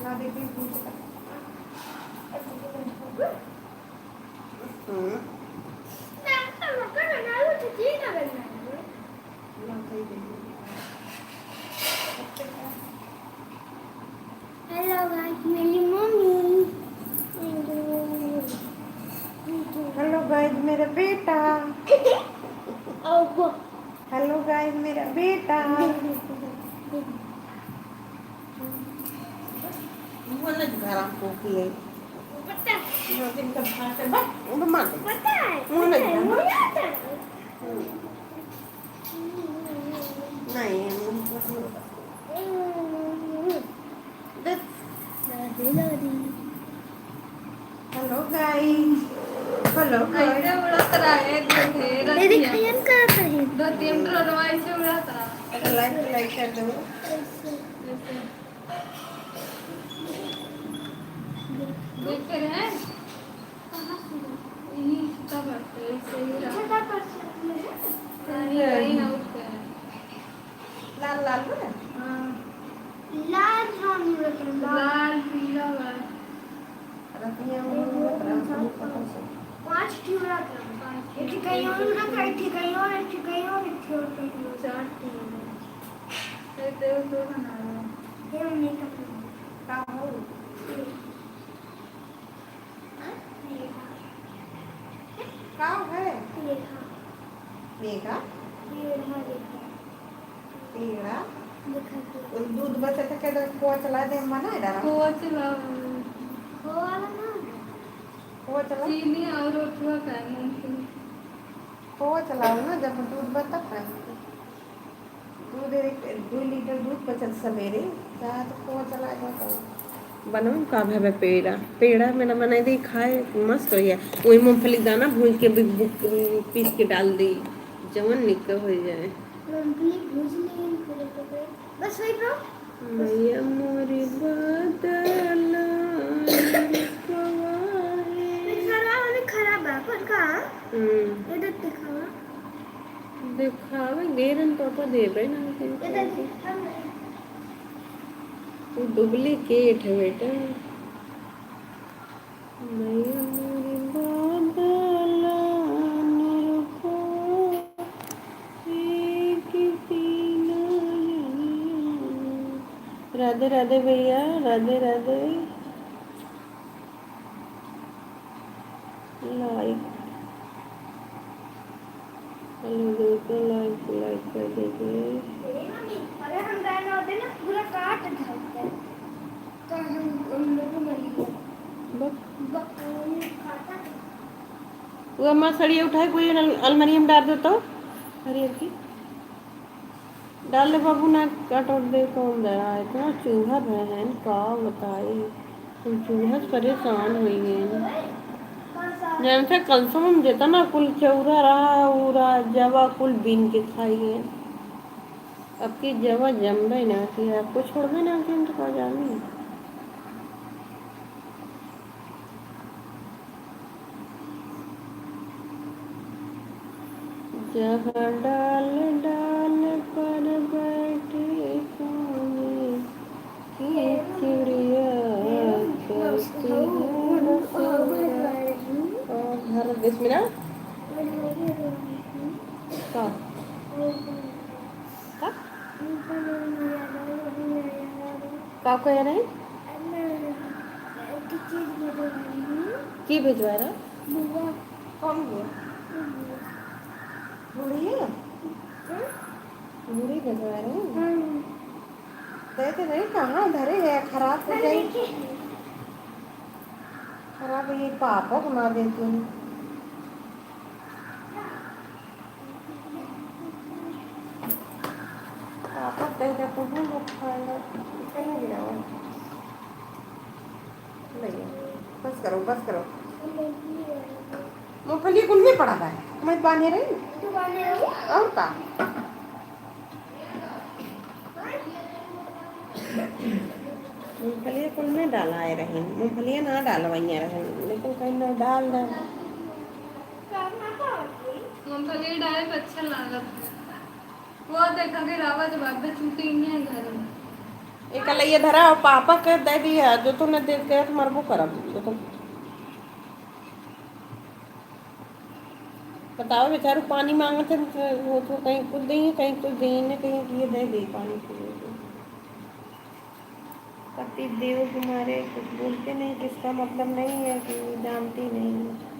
ना, देखिए, पूछ कर। हम्म। Hello guys, मेरी मम्मी। Hello guys, मेरा बेटा। और वो Hello guys, मेरा बेटा। वो लग गरम को पिए। पता है। वो दिन का भात है, बस, वो मार दे। पता है, वो लग पता है, गरम। वो याद है। हम्म। नहीं, वो तो हम्म। देख। दादी, दादी। Hello guys, hello guys। ऐसे उड़त रहा है, देखे, दीदी रतिया। खयन करत रही। दो तीन ड्रोनवा ऐसे उड़त रहा। अरे like, like कर दो। ऐसे। ऐसे। देख रहे हैं? कहाँ से? यही छोटा बात है, ऐसे ही रहा। छोटा बात है। नहीं, नहीं, नहीं, उठ गया। लाल लाल बा? हाँ। लाल हम रखल बा। लाल, पीला बा। रतिया में हम लोग रखल बा, पता से। पाँच ठो रखल बा। पाँच ठो। एक ठो कहीं और रखल, एक ठो कहीं और, एक ठो कहीं और, एक ठो और कहीं और। चार ठो। तो दो, दो बना लो। ये हम नहीं करते। का हो? ये। का है? पेड़ा। पेड़ा? पेड़ा देखा। पेड़ा? देखा तो। दूध बचे तो कह दो, खोआ चला दे, मना है डरा। खोआ चला। खोआ वाला ना। खोआ चला? चीनी और अथवा का है, मूंगफली। खोआ चलाओ ना, जब दूध बचा था। दूध एक, दो लीटर दूध बचत सवेरे, चाह तो खोआ चला जाता। बनाऊँ का भवे पेड़ा? पेड़ा में ना बनाई दे खाए, मस्त हो गया। वही मूंगफली के दाना भूज के बि-, बु-, पीस के डाल दी, जवन निक हो जाए। मूंगफली भूज ली, बस वही bro। मैया मोरी बदला रूपवा है। ये खराब, हमें खराब बा, पर का? हम्म। ये देख दिखावा। दिखावे, गेरन पापा देबे ना, लेकिन ये देख, हम तू duplicate है बेटा। मैया मोरी बदला निरखो एक पीला जनिया। राधे राधे भैया, राधे राधे। Like, hello दोस्तों, like, like कर दीजिए। अरे हम गाना होते ना, पूरा काट देते। तो हम उन लोगों में नहीं। बक। बक, उन खाता। वो अम्मा सड़िया उठाए, कोई अल-, अलमारी में डाल दे तो। हरियर की। डाल ले बाबू, ना कटोर दे, कौन दे रहा है? इतना चूहा बहन, का बताई। हम चूहा से परेशान हो गए हैं। जैसे कल से हम जितना कुल चौरा रहा, उरा, जवा कुल बीन के खाई गए। अब की जवा जमबे ना कि आपको छोड़बे ना कि हम तो कहाँ जानी। जहाँ डाल डाल पर बैठे सोने की चिड़िया करती है बसेरा। और भारत देश में ना का? का? का कह रहे? की भेजवा रहा? कौन बुआ? बुढ़िया? बुढ़ी भेजवा रहे? दे दे रही, कहाँ धरे है, खराब हो जाए। खराब, ये पापा को ना देती हूँ। पापा दे दे, कुछ लोग खाएगा, कहीं गिराओ। नहीं, बस करो, बस करो। मूंगफली कुल में पड़ा है, मैं बांधे रही। और का? मूंगफली कुल में डालाए रहे, मूंगफली ना डालवाइए रहे, लेकिन कहीं ना डाल दे। मूंगफली डाले पे अच्छा लागत है। वो देखा के रावा जब आबे चूती में घर में। एक लइया धरा और पापा के दे दिया, जो तूने दे के मरबो करब, जो तुम बताओ बेचारू पानी मांगत है, तो वो तो कहीं कुछ देंगे, कहीं कुछ देंगे, कहीं ये दे दे पानी पीने को। पति देव तुम्हारे कुछ बोलते नहीं, तो इसका मतलब नहीं है कि जानती नहीं है।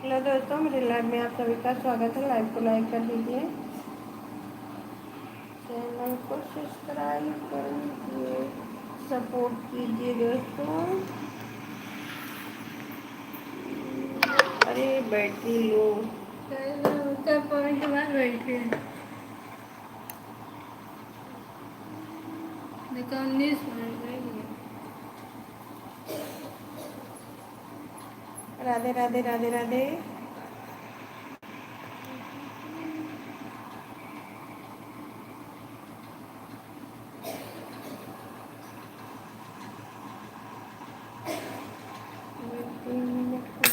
हेलो दोस्तों, मेरे लाइव में आप सभी का स्वागत है। लाइव को लाइक कर दीजिए। चैनल को सब्सक्राइब कर लीजिए, सपोर्ट कीजिए दोस्तों। अरे बैटरी लो। चार पॉइंट के बाद बैटरी है। देखो, उन्नीस मिनट रह गए। राधे राधे राधे राधे। तीन मिनट का।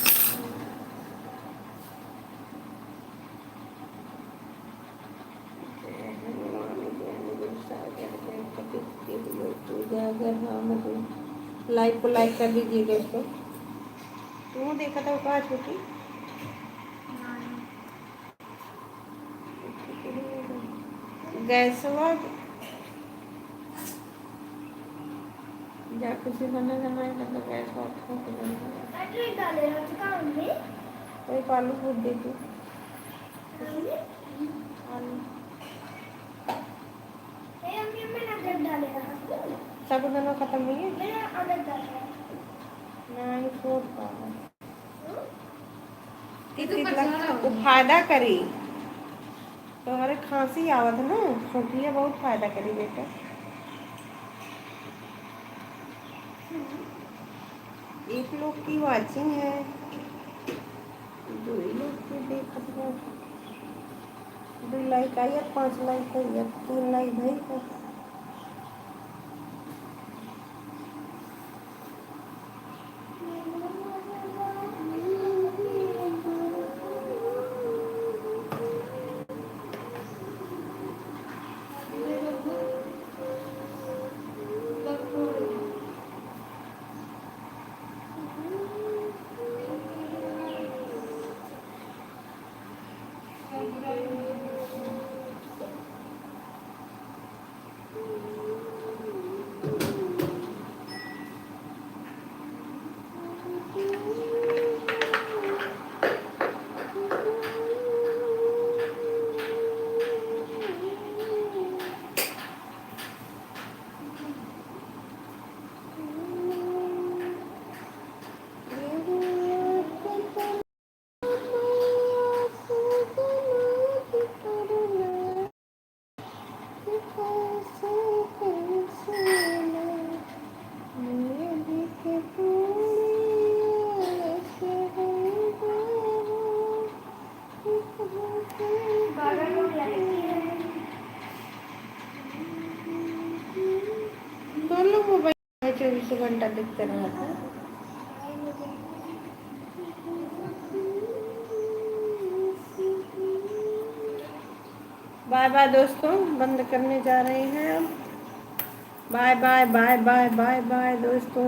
जय हनुमान ज्ञान गुण सागर जय कपीस तिहुँ लोक उजागर। हाँ, मतलब लाइव को लाइक कर दीजिए दोस्तों। तू देखा था का छोटी? गैसवा जा कुछ बना जमाए, मतलब गैसवा फूक देना। अरे डाले हो चुका मम्मी। वही आलू भूज दे तू। मम्मी? आलू। ए, मम्मी, मैंने अदरक डाले रहा। साबुदाना खत्म हुई है? मैंने अदरक डाला। नहीं, छोड़ पावा। हम्म? वो फायदा करी। तोहरे खांसी आवत है ना, खोखिया बहुत फायदा करी बेटा। एक लोग की वॉचिंग है, दो ही लोग की देखत है। दो लाइक आई है, पाँच लाइक आई है, तीन लाइक भाई है। दोनों मोबाइल चौबीसों घंटा देखते रहते हैं। बाय बाय दोस्तों, बंद करने जा रहे हैं हम। Bye bye, bye bye, bye bye दोस्तों।